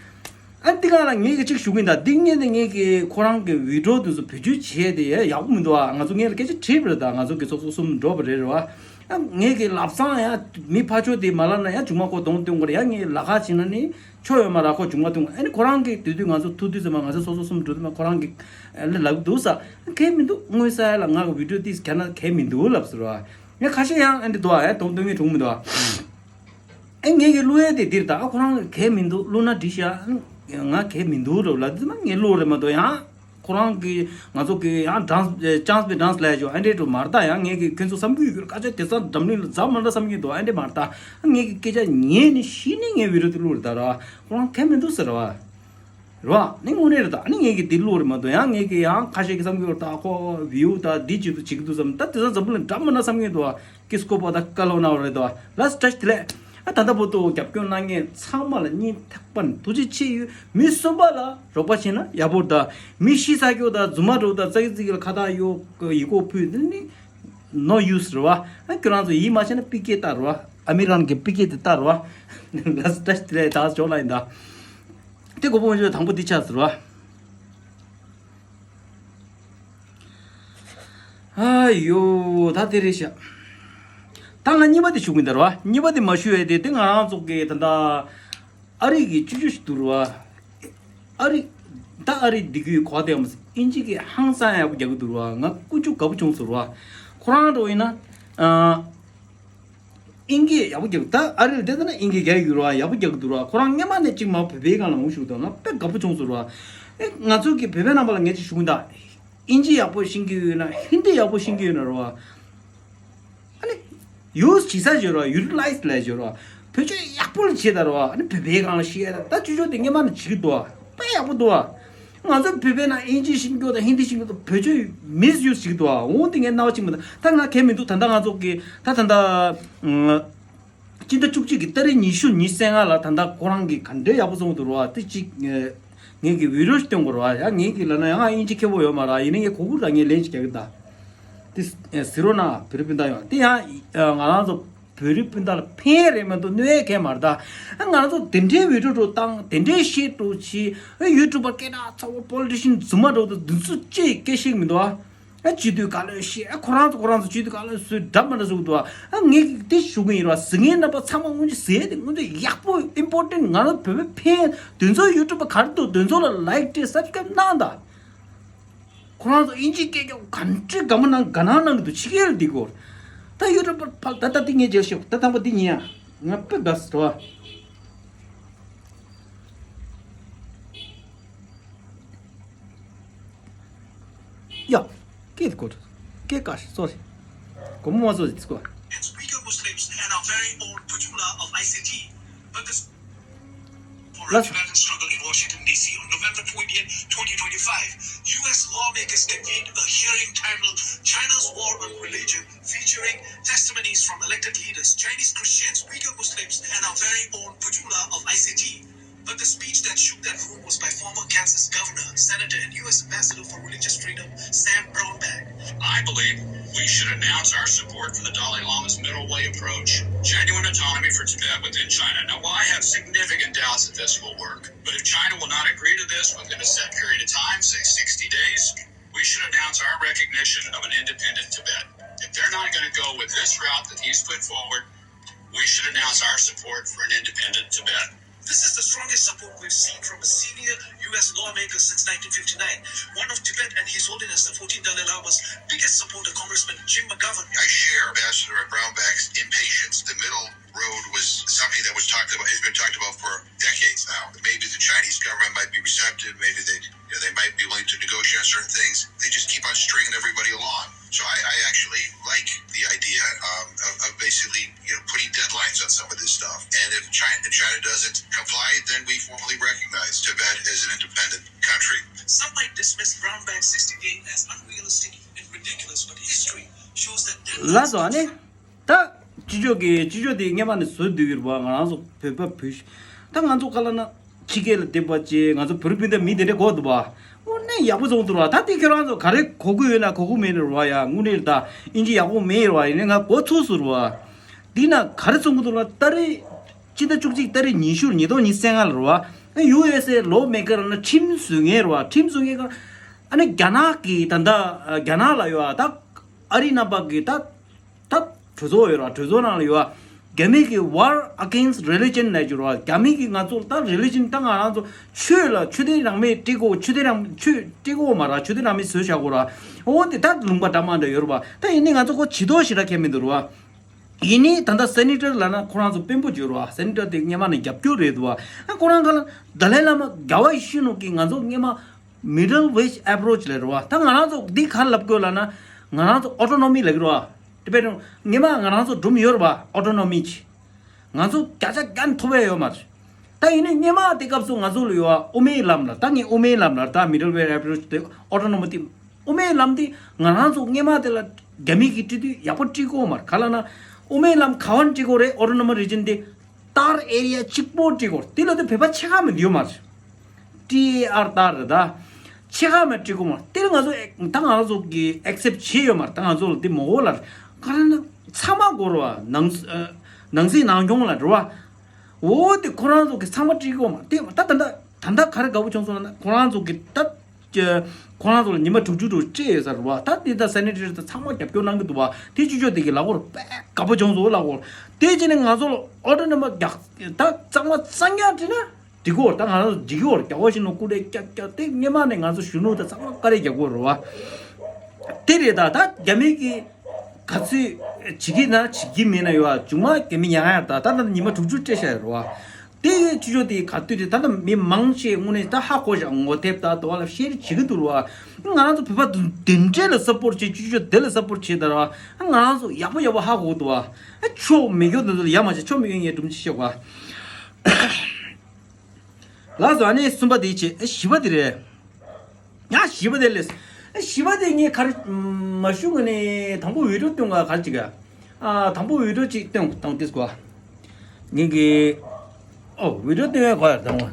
ཨ་འདི་ག་ལ་ངས་ཀྱི་གཅིག་ཞུ་གི་ཡིན་ད། འདི་ངས་ནི་ངས་ཀྱི་ཁོ་རང་གི་བི་ཌི་ཡོ་དེ་ཚོ་བེད་སྤྱོད་བྱས་ཏེ་ཡག་པོ་མི་འདུག་ཨ། ང་ཚོ་ངས་ལ་སྐད་ཆ་དྲིས་པ་རེད་ད། ང་ཚོ་གི་ཚོགས་གཙོ་གསུམ་འགྲོ་བ་རེད་རེད་བ། ཨ་ངས་ཀྱི་ལབ་སང་ཡ་མི་ཕར་ཕྱོགས་དེ་མ་ལབ་ན་ཡ་ཆུང་མ་ཁོ་གདོང་སྟོན་དགོས་རེད། ཡ་ངས་ལ་ཁ་བྱིན་ན་ནི་ཆོ་ཡོད་མ་ར་ཁོ་ཆུང་མ་སྟོན་དགོས། ཨ་ནི་ཁོ་རང་གི་དུས་དུས་ང་ཚོ་ཐུག་དུས་ཙམ་པ་ང་ཚོ་ཚོགས་གཙོ་གསུམ་འགྲོ་དུས་མ་ཁོ་རང་གི་ལ་ལབ་འདུག་ས། གལ་མི་འདུག་དངོས་ས་ཡ་ལ་ང་གི་བི་ཌི་ཡོ་དེ་ག་ན་གལ་མི་འདུག་ལབ་ཟེར་བ། ངས་ཁ་ཤས་ཡང་ཨ་འདི་འདུག་ཨ། ཡ་གདོང་སྟོན་མཁན་བྱུང་མི་འདུག་ཨ། ཨེ་ངས་ཀྱི་བླུག་ཡས་དེ་འདིར་ད། ཨ་ཁོ་རང་གི་གལ་མི་འདུག་བླུག་ན་འགྲིག་ཤག་ང་གལ་མི་འདུག་རོ་ལབ་དུས་མ་ངས་བླུག་རེད་མ་གཏོགས་ཡང་ཁོ་རང་གི་ང་ཚོ་གི་ཡང་ཌན་སི་ཅང་སི་པེ་ཌན་སི་ལ་ཡ་ཅོ་ཨ་འདྲས་འགྲོ་མར་ད། ཡང་ངས་ཀྱི་ཁྱོད་ཚོ་བསམ་གི་ཡོད་གི་ཁ་ཆ་དེ་ཚང་འཛམ་གླིང་ལ་འཛམ་མ་འདྲ་བསམ་གི་འདུག་ཨ་འདྲས་མར་ད། ངས་ཀྱི་སྐད་ཆ་ཉན་ནས་ཤི་ནས་ངས་བི་ཌི་ཡོ་དེ་བླུག་རེད་ད་ར། ཁོ་རང་གལ་མི་འདུག་ཟེར་ར་བ། རོ། ནི་དངོས་གནས་རེད་ད། ནི་ངས་ཀྱི་འདི་བླུག་རེད་མ་གཏོགས་ཡང་ངས་ཀྱི་ཡང་ཁ་ཤས་ཀྱི་བསམ་གི་ཡོད་ད། ཁོ་བིའུ་ད་འདི་བྱེད་དུ་བྱེད་ཀྱི་འདུག་བསམ་ད། དེ་ཚང་འཛམ་བུ་གླིང་འདྲ་མི་འདྲ་བསམ་གི་འདུག་ཨ། ཀི་སྐོ་པ་ད་ཀ་ལོ་ན་རེད་ད། ལ་སི་ཊ་ཤི་དེ་ལས། ཨ་ད་ལྟ་བར་དུ་རྒྱབ་སྐྱོར་གནང་མཁན་ཚང་མ་ལ་སྙིང་ཐག་པ་ནས་ཐུགས་རྗེ་ཆེ་ཡོད། མི་གསུམ་པ་ལ་རོགས་པ་བྱས་ན་ཡག་པོ་རེད་ད། མི་ཤི་ཚར་ཀྱོ་ད་རྫུན་མ་འགྲོ་ད་ཙག་ཙིག་ལ་ཁ་བཏགས་གཡོག་ཡིག་སྐོགས་ཕུད་དེ་ནི་ནོ་ཡུ་སི་རེད་བ། ཨ་ཁྱོད་རང་ཚོ་ཡིད་མ་ཆེས་ན་པི་ཀེ་ལྟ་རེད་བ། ཨ་མི་རང་གི་པི་ཀེ་དེ་ལྟ་རེད་བ། ལ་སི་ཊ་ཤི་དེ་ལས་ད་ཅོག་ལ་ཡིན་ད། དེ་གོ་བོ་ཡོད་དང་པོ་འདི་ཆགས་ཟེར་བ། ཨ་ཡོ་ད་དེ་རེད་ཤག་ད་ང་གཉིས་པ་དེ་ཞུ་གི་འདུག་ར་བ། གཉིས་པ་དེ་མ་ཞུ་ཡས་དེ་དེ་ང་རང་ཚོ་གི་ད་ལྟ་ཨ་རི་གི་ཅུ་ཅུ་ཞིག་འདུག་ར་བ། ཨ་རི་ད་ཨ་རི་འདི་གི་གོ་དེ་ཡང་ཨིན་ཇི་གི་ཧང་སང་ཡག་པོ་རྒྱག་གི་འདུག་ར་བ། ང་ཀུ་ཅུ་དགའ་པོ་བྱུང་སོང་ར་བ། ཁོ་རང་འགྲོ་ཡིན་ན་ཨ། ཨིན་སྐད་ཡག་པོ་རྒྱག་ད་ཨ་རིར་བསྡད་ན་ཨིན་སྐད་རྒྱག་ཡོད་ར་བ། ཡག་པོ་རྒྱག་གི་འདུག་ར་བ། ཁོ་རང་སྔོན་མ་ནས་གཅིག་མ་བོད་པའི་སྒང་ལ་འོང་ཞུགས་དང་ན་དཔེ་དགའ་པོ་བྱུང་སོང་ར་བ། ཨེ་ང་ཚོ་གི་བོད་པའི་རྣམ་པ་ལ་ངས་ཅིག་ཞུ་གི་ད། ཨིན་ཇི་ཡག་པོ་ཤེས་ཀྱི་ཡོད་ན་ཧིན་དི་ཡག་པོ་ཤེས་ཀྱི་ཡོད་ན་ར་བ། ཨ་ནི་ཡུ་སི་བྱེད་ས་བརྗོད་ར་བ། ཡུ་ཊི་ལའི་སི་ལ་བརྗོད་ར་བ། བེད་སྤྱོད་ཡག་པོ་ལ་བྱེད་ད་ར་བ། ཨ་ནི་བོད་པའི་སྒང་ལ་ཤེས་ཡ་ད་ད་ཅུ་ཅུ་དེ་སྔོན་མ་ནས་བྱེད་ཀྱི་འདུག་བ། དཔེ་ཡག་པོ་འདུག་བ། ང་ཚོ་བོད་པས་ན་ཨིན་ཇི་ཤེས་མཁན་དང་ཧིན་དི་ཤེས་མཁན་དང་བེད་སྤྱོད་མིས་ཡུ་སི་བྱེད་ཀྱི་འདུག་བ། འོ་དེ་ངས་རྣ་བ་གཅིག་མི་འདུག་ད་ང་གལ་མི་འདུག་ད་ལྟ་ང་ཚོ་གི་ད་ད་ལྟ་ཨ། སྤྱི་ཟླ་བཅུ་གཅིག་གི་ཏ་རིག་ཉི་ཤུ་ཉི་ཤུ་རྩ་ལྔ་ལ་ད་ལྟ་ཁོ་རང་གི་ག་འདྲའི་ཡག་པོ་བཟོ་གི་འདུག་ར་བ། དེ་གཅིག་ངས་ཀྱི་བི་ཌི་ཡོ་ཞིག་སྟོན་དགོས་ར་བ། ཡ་ངས་ཀྱི་ལབ་ན་ཡང་ཨིན་ཇི་མཁས་པོ་ཡོད་མ་ར། ཡིན་ན་ངས་གོ་གི་ར། ངས་ལན་ཞིག་རྒྱག་གི་ད། དེ་ཟེར་རོགས་གནང་བོད་རིགས་སྤུན་ཟླ་ཡོང་། དེ་ཡང་ང་རང་ཚོ་བོད་རིགས་སྤུན་ཟླ་ལ་ཕན་ཡས་རེད་མ་གཏོགས་གནོད་ཡས་གང་མ་རེད་ད། ང་རང་ཚོ་དེ་འདྲའི་བི་ཌི་ཡོ་འགྲོ་བཏང་དེ་འདྲའི་བཤད་འགྲོ་བྱེད་ཡུ་ཊུབ་པ་སྐད་གྲགས་ཚ་བོ་པོ་ལི་ཊི་ཤན་རྫུན་མ་འགྲོ་དང་དེ་ཚོ་ཅིག་སྐད་ཤེས་མི་འདུག་ཨ། ཨ་སྤྱི་འཐུས་བཀའ་བློན་བཤད། ཨ་ཁོ་རང་ཚོ་ཁོ་རང་ཚོ་སྤྱི་འཐུས་བཀའ་བློན་སུས་འདྲ་མི་འདྲ་བཟོ་གི་འདུག་ཨ། ཨ་ངས་འདི་ཞུ་གི་ཡིན་ར། གཟིགས་མཁན་རྣམ་པ་ཚང་མ་དངོས་གཞི་གཟིགས་ཏེ་དངོས་གནས་ཡག་པོ་ཨིམ་པོར་ཊེན་ང་རང་བོད་པའི་ཕན་དེ་ཚོ་ཡུ་ཊུབ་པ་ག་རེ་འདུག་དེ་ཚོ་ལ་ལའིཀ་བྱེད་སབ་སི་ཀ་རེབ་གནང་ད། ཁོ་རང་ཚོ་ཨིན་ཇི་སྐད་རྒྱག་ག་འདྲ་དགའ་མོ་གནང་དགའ་སྣང་གནང་གི་འདུག་ཕྱི་རྒྱལ་འདི་སྐོར། ད་ཡུ་ཊུབ་པ་ཕ་ད་ད་འདི་ངས་མཇལ་ཤོག་ད་དང་པོ་འདི་ཉན་ཡ། ང་དཔེ་དགའ་སོང་། ཡ། སྐད་དེ་གོ། སྐད་དཀའ་ཤི་སོ་རི། གོ་མོ་མ་སོ་རི་དེ་སྐོར། Uyghur Muslims and our very own Pujula of I C T. But this for a Tibetan struggle in Washington, D C on November twentieth, twenty twenty-five, U S lawmakers convened a hearing titled China's War on Religion, featuring testimonies from elected leaders, Chinese Christians, Uyghur Muslims, and our very own Pujula of I C T. But the speech that shook that room was by former Kansas governor, senator, and U S ambassador for religious freedom, Sam Brownback. I believe we should announce our support for the Dalai Lama's middle way approach, genuine autonomy for Tibet within China. Now, while I have significant doubts that this will work, but if China will not agree to this within a set period of time, say sixty days, we should announce our recognition of an independent Tibet. If they're not going to go with this route that he's put forward, we should announce our support for an independent Tibet. This is the strongest support we've seen from a senior U S lawmaker since nineteen fifty-nine. One of Tibet and His Holiness the fourteenth Dalai Lama's biggest supporter, Congressman Jim McGovern. I share Ambassador Brownback's impatience. The middle road was something that was talked about, has been talked about for decades now. Maybe the Chinese government might be receptive. Maybe they, you know, they might be willing to negotiate on certain things. They just keep on stringing everybody along. So I, I actually like the idea, um, of, of basically, you know, putting deadlines on some of this stuff. And if China, if China doesn't comply, then we formally recognize Tibet as an independent country. Some might dismiss Brownback sixty-eight as unrealistic and ridiculous, but history shows that deadlines. ལགས་སོ། ཨ་ནི། ད་སྤྱི་ཚོགས་ཀྱི་སྤྱི་ཚོགས་དེ་སྔོན་མ་ནས་བཟོས་བསྡད་ཡོད་པ། ང་རང་ཚོ་བོད་པ་བོད་ཤ་ད་ང་ཚོ་ག་ལ་ན་ཕྱི་རྒྱལ་ལ་བསྡད་པ་ཅིག་ང་ཚོ་བོད་རིགས་སྤུན་ཟླ་མི་དེ་འདྲ་གོ་འདུག་པ། དངོས་གནས་ཡག་པོ་བྱུང་འདུག་ར། ད་དེ་ཁྱོད་རང་ཚོ་ག་རེ་གོ་གི་ཡོད་ན་གོ་གི་མེད་རེད་བ། ཡ་དངོས་གནས་ད་ཨིན་ཇི་ཡག་པོ་མེད་རེད་བ། ཡིན་ནའི་ང་གོ་ཚོད་སོང་རེད་བ། འདི་ན་ག་རེ་བྱུང་གི་འདུག་ལ། ཏ་རིག་སྤྱི་ཟླ་བཅུ་གཅིག་ཏ་རིག་ཉི་ཤུ་ཉིས་སྟོང་ཉི་ཤུ་རྩ་ལྔ་ལ་རེད་བ། ཡུ་ཨེས་ཨེ་ལོ་མེ་ཀར་ན་ཁྲིམས་བཟོ་མཁན་རེད་བ། ཁྲིམས་བཟོ་མཁན་ག་ཨ་ནི་རྒྱ་ནག་གི་ད་ལྟ་རྒྱ་ནག་ལ་ཡོད་ད་ཨ་རི་རྣམ་པ་གི་ད། ད་གྲོས་ཚོགས་ཡོད་ར། གྲོས་ཚོགས་ནང་ལ་ཡོད་ར། རྒྱ་མི་གི་War Against Religion ལབ་ཀྱི་ར། རྒྱ་མི་གི་ང་ཚོ་ལ་ད་རི་ལི་ཇན་ད་ང་རང་ཚོ་ཆོས་ལ་ཆོས་དད་རང་མོས་སྤྲད་དགོས། ཆོས་དད་རང་ཆོས་སྤྲད་དགོས་མ་ར། ཆོས་དད་རང་མོས་བཟོས་བཞག་དགོས་ར། འོ་དེ་ད་ལུང་པ་འདྲ་མ་འདྲ་ཡོད་ར་བ། ད་ཡིན་ནའི་ང་ཚོ་ཁོ་བྱེད་དོ་ཞེ་དྲག་ཁྱད་མི་འདུག་ར་བ། ཡིན་ནའི་ད་ལྟ་སེ་ནེ་ཊར་ལབ་ན་ཁོ་རང་ཚོ་དཔོན་པོ་བརྗོད་ར་བ། སེ་ནེ་ཊར་དེ་སྔོན་མ་ནས་རྒྱབ་སྐྱོར་རེད་འདུག་བ། ཨ་ཁོ་རང་ག་ལ་ཌ་ལའི་བླ་མ་རྒྱལ་བ་ཡིད་བཞིན་ནོར་བུ་གིས་ང་ཚོ་སྔོན་མ། Middle West Approach ལབ་རེད་བ། ད་ང་རང་ཚོ་འདི་ག་རེ་ལབ་དགོས་ལབ་ན། ང་རང་ཚོ་ཨོ་ཊོ་ནོ་མི་ལབ་ཀྱི་རེད་བ། དེ་བས་སྔོན་མ་ང་རང་ཚོ་སྒྲུང་ཡོད་རེད་བ། ཨོ་ཊོ་ནོ་མི་ཅིག་ང་ཚོ་བརྒྱ་ཆ་བརྒྱ་ཐོབ་ཡ་ཡོད་མ་རེད། ད་ཡིན་ནའི་སྔོན་མ་དེ་སྐབས་སུ་ང་ཚོ་ལ་ཡོད་བ་དབུ་མའི་ལམ་ལ། ད་ངས་དབུ་མའི་ལམ་ལ་ད་Middle West Approach དེ་ཨོ་ཊོ་ནོ་མི་དེ། དབུ་མའི་ལམ་དེ་ང་རང་ཚོ་སྔོན་མ་དེ་ལ་རྒྱ་མི་གིས་སྤྲད་དུས་ཡག་པོ་སྤྲད་ཀྱི་ཡོད་མ་རེད། ག་ལབ་ན། དབུ་མའི་ལམ་ག་བ་ནས་སྤྲད་ཀྱི་ཡོད་རེད། ཨོ་ཊོ་ནོ་མི་རི་ཇན་དེ། ལྟར་ཨེ་རི་ཡ་གཅིག་པོ་སྤྲད་ཀྱི་ཡོད་རེད། དེ་ལ་དེ་བོད་པ་ཕྱེད་ཀ་མ་འདི་ཡོད་མ་རེད། ཊི་ཨེ་ཨར་ལྟར་རེད་ད། ཕྱེད་ཀ་མ་སྤྲད་ཀྱི་ཡོད་མ་རེད། དེ་ལ་ང་ཚོ་ཨེ་ད་ང་ཚོ་གི་ཨེག་སེབ་བྱས་ཡོད་མ་རེད། ད་ང་ཚོ་ལ་དེ་མོ་གོ་ལ་ག་རེ་ན་ཚང་མ་གོ་རེད་བ། ནང་ཨ་ནང་སྲིད་ནང་སྐྱོང་ལ་རེད་བ། འོ་དེ་ཁོ་རང་ཚོ་གི་ཚང་མ་སྤྲད་ཀྱི་ཡོད་མ་རེད། དེ་ད་ད་ད་ད་ད་ག་རེ་དགའ་པོ་བྱུང་སོང་ལབ་ན། ཁོ་རང་ཚོ་གི་ད། ཀྱི་ཁོ་རང་ཚོ་ལ་ཉི་མ་དྲུག་ཅུ་དྲུག་སྤྲད་ཡོད་ས་རེད་བ། ད་དེ་ད་སེ་ནེ་ཊར་དང་ཚང་མ་རྒྱབ་སྐྱོར་གནང་གི་འདུག་བ། དེ་སྤྱི་ཚོགས་དེ་གི་ལག་པར་དཔེ་དགའ་པོ་བྱུང་སོང་ལག་པར། དེ་བྱས་ནས་ང་ཚོ་ལ་ཨོ་ཊོ་ནོ་མི་རྒྱག་ད་གཙང་མ་གཙང་རྐྱང་བྲིས་ན་འགྲིག་གི་ཡོད་རེད། ད་ང་རང་ཚོ་འགྲིག་གི་ཡོད་རེད། རྒྱལ་བ་ཡིད་བཞིན་ནོར་བུ་སྐུ་ཕྲེང་བརྒྱད་བརྒྱ་དེ་སྔོན་མ་ནས་ང་ཚོ་གཞོན་ནུ་དང་ཚང་མ་བཀའ་རེ་རྒྱག་གི་ཡོད་རེད་བ། དེ་རེད། ད་ད་རྒྱ་མི་གི་ག་ཚོད་བྱེད་ཀྱི་ན་བྱེད་ཀྱི་མེད་ན་ཡོད་བ། མཇུག་མ་རྒྱ་མི་ཉན་ཡ། ད་ད་ད་ཉི་མ་དྲུག་ཅུ་སྤྲད་བཞག་ཡོད་རེད་བ། དེ་ཡོད་ཆུ་ཆོ་དེ་ག་དུས་དེ་ད་ལྟ་མི་མང་ཆེ་དངོས་གནས་ད་ཧ་གོ་བཞག་ངོ་དེབ་ད་དོ་བ་ལ་ཤེར་བྱེད་ཀྱི་འདུག་ར་བ། ང་རང་ཚོ་བོད་པ་དེ་འདྲས་ལ་སབ་པོར་བྱེད། ཆུ་ཆོ་དེ་ལ་སབ་པོར་བྱེད་ད་ར་བ། ང་རང་ཚོ་ཡག་པོ་ཡག་པོ་ཧ་གོ་འདུག་བ། ཆོ་མེད་རྒྱུ་དེ་ཚོ་ལ་ཡ་མ་བྱེད། ཆོ་མེད་རྒྱུ་ངས་སྒྲུང་ཅིག་བཤད་གོ། ལགས་སོ། ཨ་ནི་གསུམ་པ་དེ་བྱེད། བཞི་པ་དེ་རེད། ཡ་བཞི་པ་དེ་ལས། བཞི་པ་དེ་ངས་ག་རེ་མ་ཞུ་གི་ནས་དང་པོ་བི་ཌིའོ་སྟོན་ག་ག་རེ་བྱེད་ག་ཨ་དང་པོ་བི་ཌིའོ་གཅིག་སྟོན་དང་ཏིས་གོ། ངས་གི་ཨོ་བི་ཌིའོ་སྟོན་ཡ་གོ་ཡ་དང་པོ།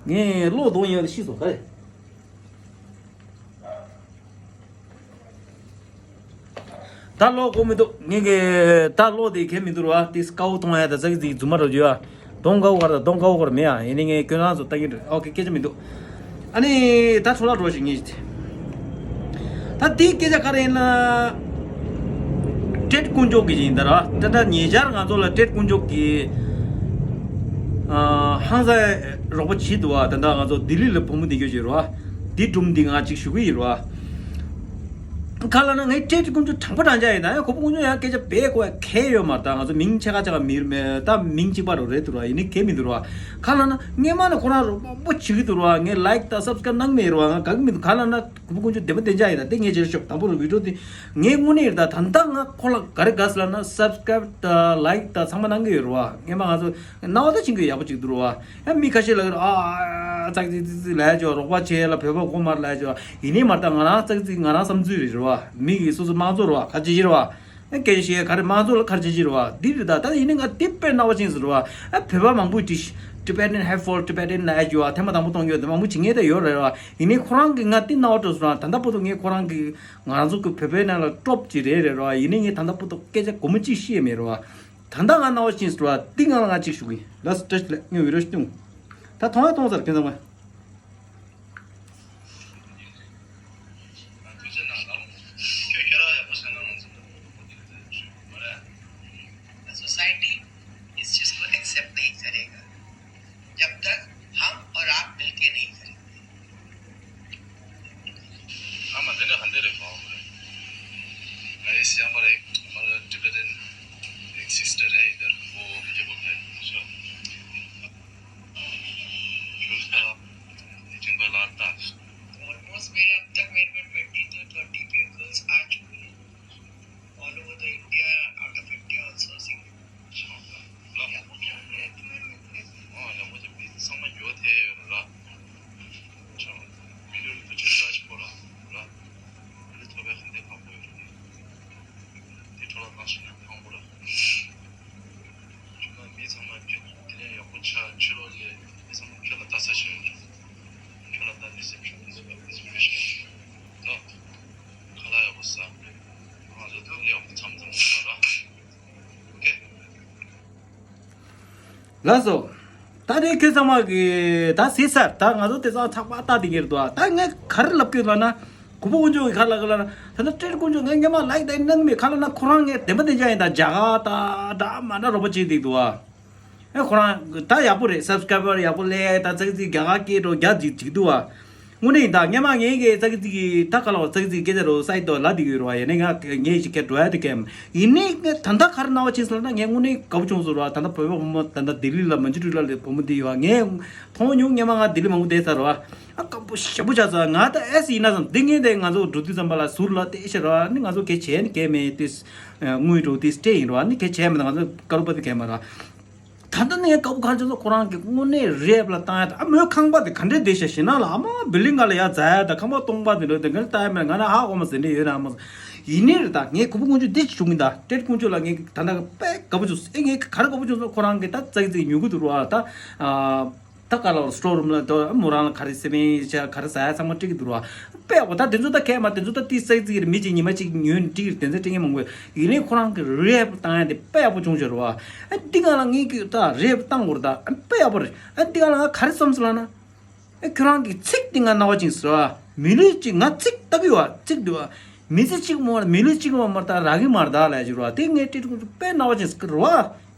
ངས་ཀློག་གཏོང་ཡ་ཤི་སོང་ག་རེ། ད་ཀློག་གོ་མི་འདུག་ངས་གི་ད་ཀློག་དེ་གལ་མི་འདུག་ར་བ། དེ་སྐའོ་གཏོང་ཡ་ད་ཙག་ཙིག་རྫུན་མ་ར་བརྗོད་ཡ། Don't go over there, don't go over there མེད་ཡ། ཡིན་ནའི་ངས་ཁྱོད་རང་ཚོ་ལྟ་གི་འདུག་ཨོ་ཁེ། སྐད་ཆ་མི་འདུག་ཨ་ནི་ད་འཕྲོ་བརླག་འགྲོ་ཞིག་ངས་ད་དེའི་སྐད་ཆ་ག་རེ་ཡིན་ན། ཏྲེད་དཀོན་མཆོག་གི་ཡིན་ད་ར། ད་ལྟ་ཉེ་ཆར་ང་ཚོ་ལ་ཏྲེད་དཀོན་མཆོག་གི་ཨ་ཧང་སང་རོགས་པ་བྱེད་འདུག་བ། ད་ལྟ་ང་ཚོ་ལྡི་ལི་ལ་བུ་མོ་འདི་སྐྱོ་བྱེད་རོགས། འདི་སྒྲུང་འདི་ང་ཅིག་ཞུ་གི་ཡིན་རོགས། ག་ལ་ན་ངའི་ཏྲེད་དཀོན་མཆོག་དྲང་པོ་དྲང་བཞག་ཡིན་ན་ཡང་གོ་བོ་དཀོན་མཆོག་ཡང་སྐད་ཆ་བེད་གོ་ཡ་གལ་ཡོད་མ་རེད། ད་ང་ཚོ་མིང་ཕྱེད་ཀ་ཕྱེད་ཀ་མི་རེད། ད་མིང་གཅིག་པ་རུ་རེད་འདུག་ར། ཡིན་ནའི་གལ་མི་འདུག་ར། ག་ལ་ན་སྔས་མ་ནས་ཁོ་རང་རོགས་པ་བྱེད་ཀྱི་འདུག་ར། ངས་ལའིཀ་དང་སབ་སི་ཀ་རབ་གནང་མེད་ར། ང་དགའ་གི་མི་འདུག་ག་ལ་ན་གོ་བོ་དཀོན་མཆོག་བདེ་མོ་བདེ་འཇགས་ཡིན། ད་དེ་ངས་བྱས་ཤོག་དང་པོ་རུ་བི་ཌིའོ་དེ་ངའི་དངོས་གནས་ཡིན། ད་ད་ལྟ་ང་ཁོ་ལ་ག་རེ་དགའ་ཟེར་ལབ་ན་སབ་སི་ཀ་རབ་དང་ལའིཀ་དང་ཚང་མ་གནང་གི་ཡོད་ར། སྔས་མ་ང་ཚོ་སྣང་བ་ད་ཕྱིན་གི་ཡག་པོ་ཅིག་འདུག་ར། ཡང་མི་ཁ་ཤས་ལ་ཨ་ཙག་ཙིག་ཙིག་ཙིག་ལབ་ཡ་ཅིག་ཡོད། རོགས་པ་བྱེད་ཡ་ལ་བོད་པ་གོ་མ་རེད་ལབ་ཡ་ཅིག་ཡོད། ཡིན་ནའི་མ་རེད། ད་ང་རང་ཙག་ཙིག་ང་རང་བསམ་ཚུལ་རེད་ར། མི་གི་སོ་སོ་དམངས་གཙོ་ར་ཁ་ཅིག་ཡིན་ར། ཨ་སྐད་ཆ་བཤད་ག་རེ་དམངས་གཙོ་ལ་ཁ་ཅིག་ཡིན་ར། འདི་རེད། ད་ད་ཡིན་ནའི་ང་དེ་དཔེ་སྣང་བ་ཕྱིན་ཟེར་ར། ཨ་བོད་པ་མང་པོས་བྲིས། Tibetan hateful, Tibetan ལབ་ཡ་ཅིག་ཡོད། ཐེངས་མ་དང་པོ་གཏོང་རྒྱུ་དེ་མང་པོ་བྱེད་མཁན་ད་ཡོད་རེད་ར། ཡིན་ནའི་ཁོ་རང་གི་ང་དེ་སྣང་བ་སྤྲོ་སོང་ར། ད་ལྟ་བར་དུ་ངས་ཁོ་རང་གི་ང་རང་ཚོ་གི་བོད་པའི་ནང་ལ་ཀྲོབ་ཅིག་རེད་རེད་ར། ཡིན་ནའི་ངས་ད་ལྟ་བར་དུ་སྐད་ཆ་སྒོར་མོ་གཅིག་བཤད་མེད་ར། ད་ལྟ་ང་སྣང་བ་ཕྱིན་སོང་ར། འདི་ང་ལ་ང་གཅིག་ཞུ་གི་ཡིན། ལགས་སོ། བཀྲ་ཤིས་བདེ་ལེགས། ངས་བི་ཌིའོ་ཞིག་སྟོན། ད་མཐོང་ཡ་མཐོང་ཚར་ཁྱེད་ཚང་མ། The society is just going to accept नहीं करेगा। ང་ཤི་ན་ཕང་པོ་ལ། ཁྱོད་མ་མི་ཚང་མ་ཁྱོད་དེ་ནས་ཡག་པོ་ཆགས་ཕྱི་ལོགས་ལས་མི་ཚང་མ་ཁྱོད་ལ་ལྟ་ས་ཤེས་ཡོང་། ཁྱོད་ལ་ལྟ་ནི་སེམས་ཤུགས་འཛིན་པ་མི་ཚང་མ་ཤེས་ནོ། ཁ་ལག་ཡག་པོ་ཟ། ང་ཚོ་ཐུག་ལས་ཡག་པོ་མཚམས་མཚམས་ཟ་ར། ཨོ་ཁེ། ལགས་སོ། ད་དེ་ཁྱོད་ཚང་མ་གི་ད་ཟེར་ཚར། ད་ང་ཚོ་དེ་ཚང་ཚགས་པར་ལྟ་དེ་གྱུར་འདུག་ད་ངས་ག་རེ་ལབ་དགོས་ལབ་ན། གུས་པ་དཀོན་མཆོག་གི་ག་ལ་ག་ལ་ན། ད་ལྟ་སྤྲེལ་དཀོན་མཆོག་ངས་སྔོན་མ་ལའིག་དང་གནང་མེད་ག་ལ་ན། ཁོ་རང་ངས་བདེན་པ་བདེན་འཇགས་ཡིན་ད་རྒྱ་གར་ད་འདྲ་མ་འདྲ་རོགས་པ་བྱེད་བསྡད་འདུག་ཨ། ཨེ་ཁོ་རང་ད་ཡག་པོ་རེད། སབ་སི་ཀ་རའི་བར་ཡག་པོ་སླེབས། ད་ཙག་ཙིག་རྒྱ་གར་སྐད་འགྲོ་རྒྱ་ཅིག་ཅིག་འདུག་ཨ། དངོས་གནས་ཡིན་ད་སྔོན་མ་ངས་ཀྱི་ཙག་ཙིག་གི་ད་ག་ལ་བ་ཙག་ཙིག་སྐད་ཆ་རོ་སའི་ཏོ་ལ་དེ་གི་རོ་ཡ་ནས་ང་ངས་ཅིག་སྐད་འགྲོ་ཡ་དེ་གས་ཡིན་ནས་ད་ལྟ་ག་རེ་སྣང་བ་ཕྱིན་སོང་ན་ངས་དངོས་གནས་དགའ་པོ་བྱུང་སོང་རོ། ད་ལྟ་བོད་པ་བུ་མོ་ད་ལྟ་ལྡི་ལི་ལ་མན་ཇུ་ཊུ་ལ་ལ་བུ་མོ་དེ་ཡོད་ངས་མཐོང་མྱོང་། སྔོན་མ་ང་ལྡི་ལི་མང་པོ་བསྡད་ཚར་རོ། ཨ་དཀར་པོ་ཞེ་པོ་ཆགས་ཚར། ང་ད་ཨེ་སི་ཡིན་ན་བསམ་འདི་ངས་དེ་ང་ཚོ་འགྲོ་དུས་ཙམ་པ་ལ་ཟུར་ལ་བལྟས་ཤེས་རོ། ཨ་ནི་ང་ཚོ་གལ་བྱས་ནི་གལ་མེད་དུས་དངུལ་འགྲོ་དུས་སྤྲད་ཡིན་རོ། ཨ་ནི་གལ་བྱས་མེད་ད་ང་ཚོ་དཀར་པོ་དེ་གལ་མ་རོ། ད་ལྟ་ནས་དཀར་པོ་ག་རེ་བྱས་སོང་ཁོ་རང་གི་དངོས་གནས་རེབ་ལ་བཏང་ཡ་ད་ཨ་མོའི་ཁང་པ་དེ་ག་འདྲས་བསྡད་ཤག་ཞེ་ན་ལ་ཨ་མ་བི་ལིང་ག་ལ་ཡ་འཛའ་ཡ་ད་ཁང་པ་སྟོང་པ་དེ་འདྲ་དེ་ག་ལ་ལྟ་ཡ་མེད་ང་ན་ཧ་གོ་མ་ཟེར་འདྲས་ཡོད་ན་མ་ཡིན་ནའི་རེད། ད་ངས་གུས་པ་དཀོན་མཆོག་འདི་ཅིག་ཞུ་གིན་ད་སྤྲེལ་དཀོན་མཆོག་ལ་ངས་ད་ལྟ་དཔེ་དགའ་པོ་བྱུང་སོང་། ཨེ་ངས་ག་རེ་དགའ་པོ་བྱུང་སོང་ཁོ་རང་གི་ད་ཙག་ཙིག་ཉོ་གི་འདུག་ར་ད་ཨ། ད་ག་ལ་སི་ཊོར་རུམ་ལ་དོ་མོ་རང་ལ་ག་རེ་སེ་མེད་ཆ་ག་རེ་ཟ་ཡ་ཚང་མ་སྤྲད་ཀྱི་འདུག་ར། དཔེ་ཡག་པོ་ད་དེ་ཚོ་ད་གས་མ་དེ་ཚོ་ད་ཏི་སའི་ཙི་གི་མི་གཅིག་ཉི་མ་གཅིག་ཉོས་ནས་སྤྲད་ཀྱི་རེད། དེ་ཚོ་སྤྲད་མཁན་མང་པོ་ཡིན་ནའི་ཁོ་རང་གི་རེབ་བཏང་ཡ་དེ་དཔེ་ཡག་པོ་བྱུང་ཤག་ར་བ། ཨ་འདི་ག་ལ་ངས་ཀྱི་ད་རེབ་བཏང་དགོས་རེད། ད་དཔེ་ཡག་པོ་རེད། ཨ་འདི་ག་ལ་ང་ག་རེ་བསམ་སོང་ལབ་ན། ཨ་ཁྱོད་རང་གི་ཚིག་འདི་ང་རྣ་བ་ཅིག་ཟེར་བ་མི་ལུས་གཅིག་ང་ཚིག་ལྟ་གི་བ་ཚིག་འདི་བ། མི་ཚེ་གཅིག་མ་མི་ལུས་གཅིག་མ་མ་ད་རག་གི་མ་རེད་ད་ལབ་ཀྱི་ར་བ། དེ་ངས་སྤྲད་དགོས་དཔེ་རྣ་བ་ཅིག་ཟེར་གི་ར་བ།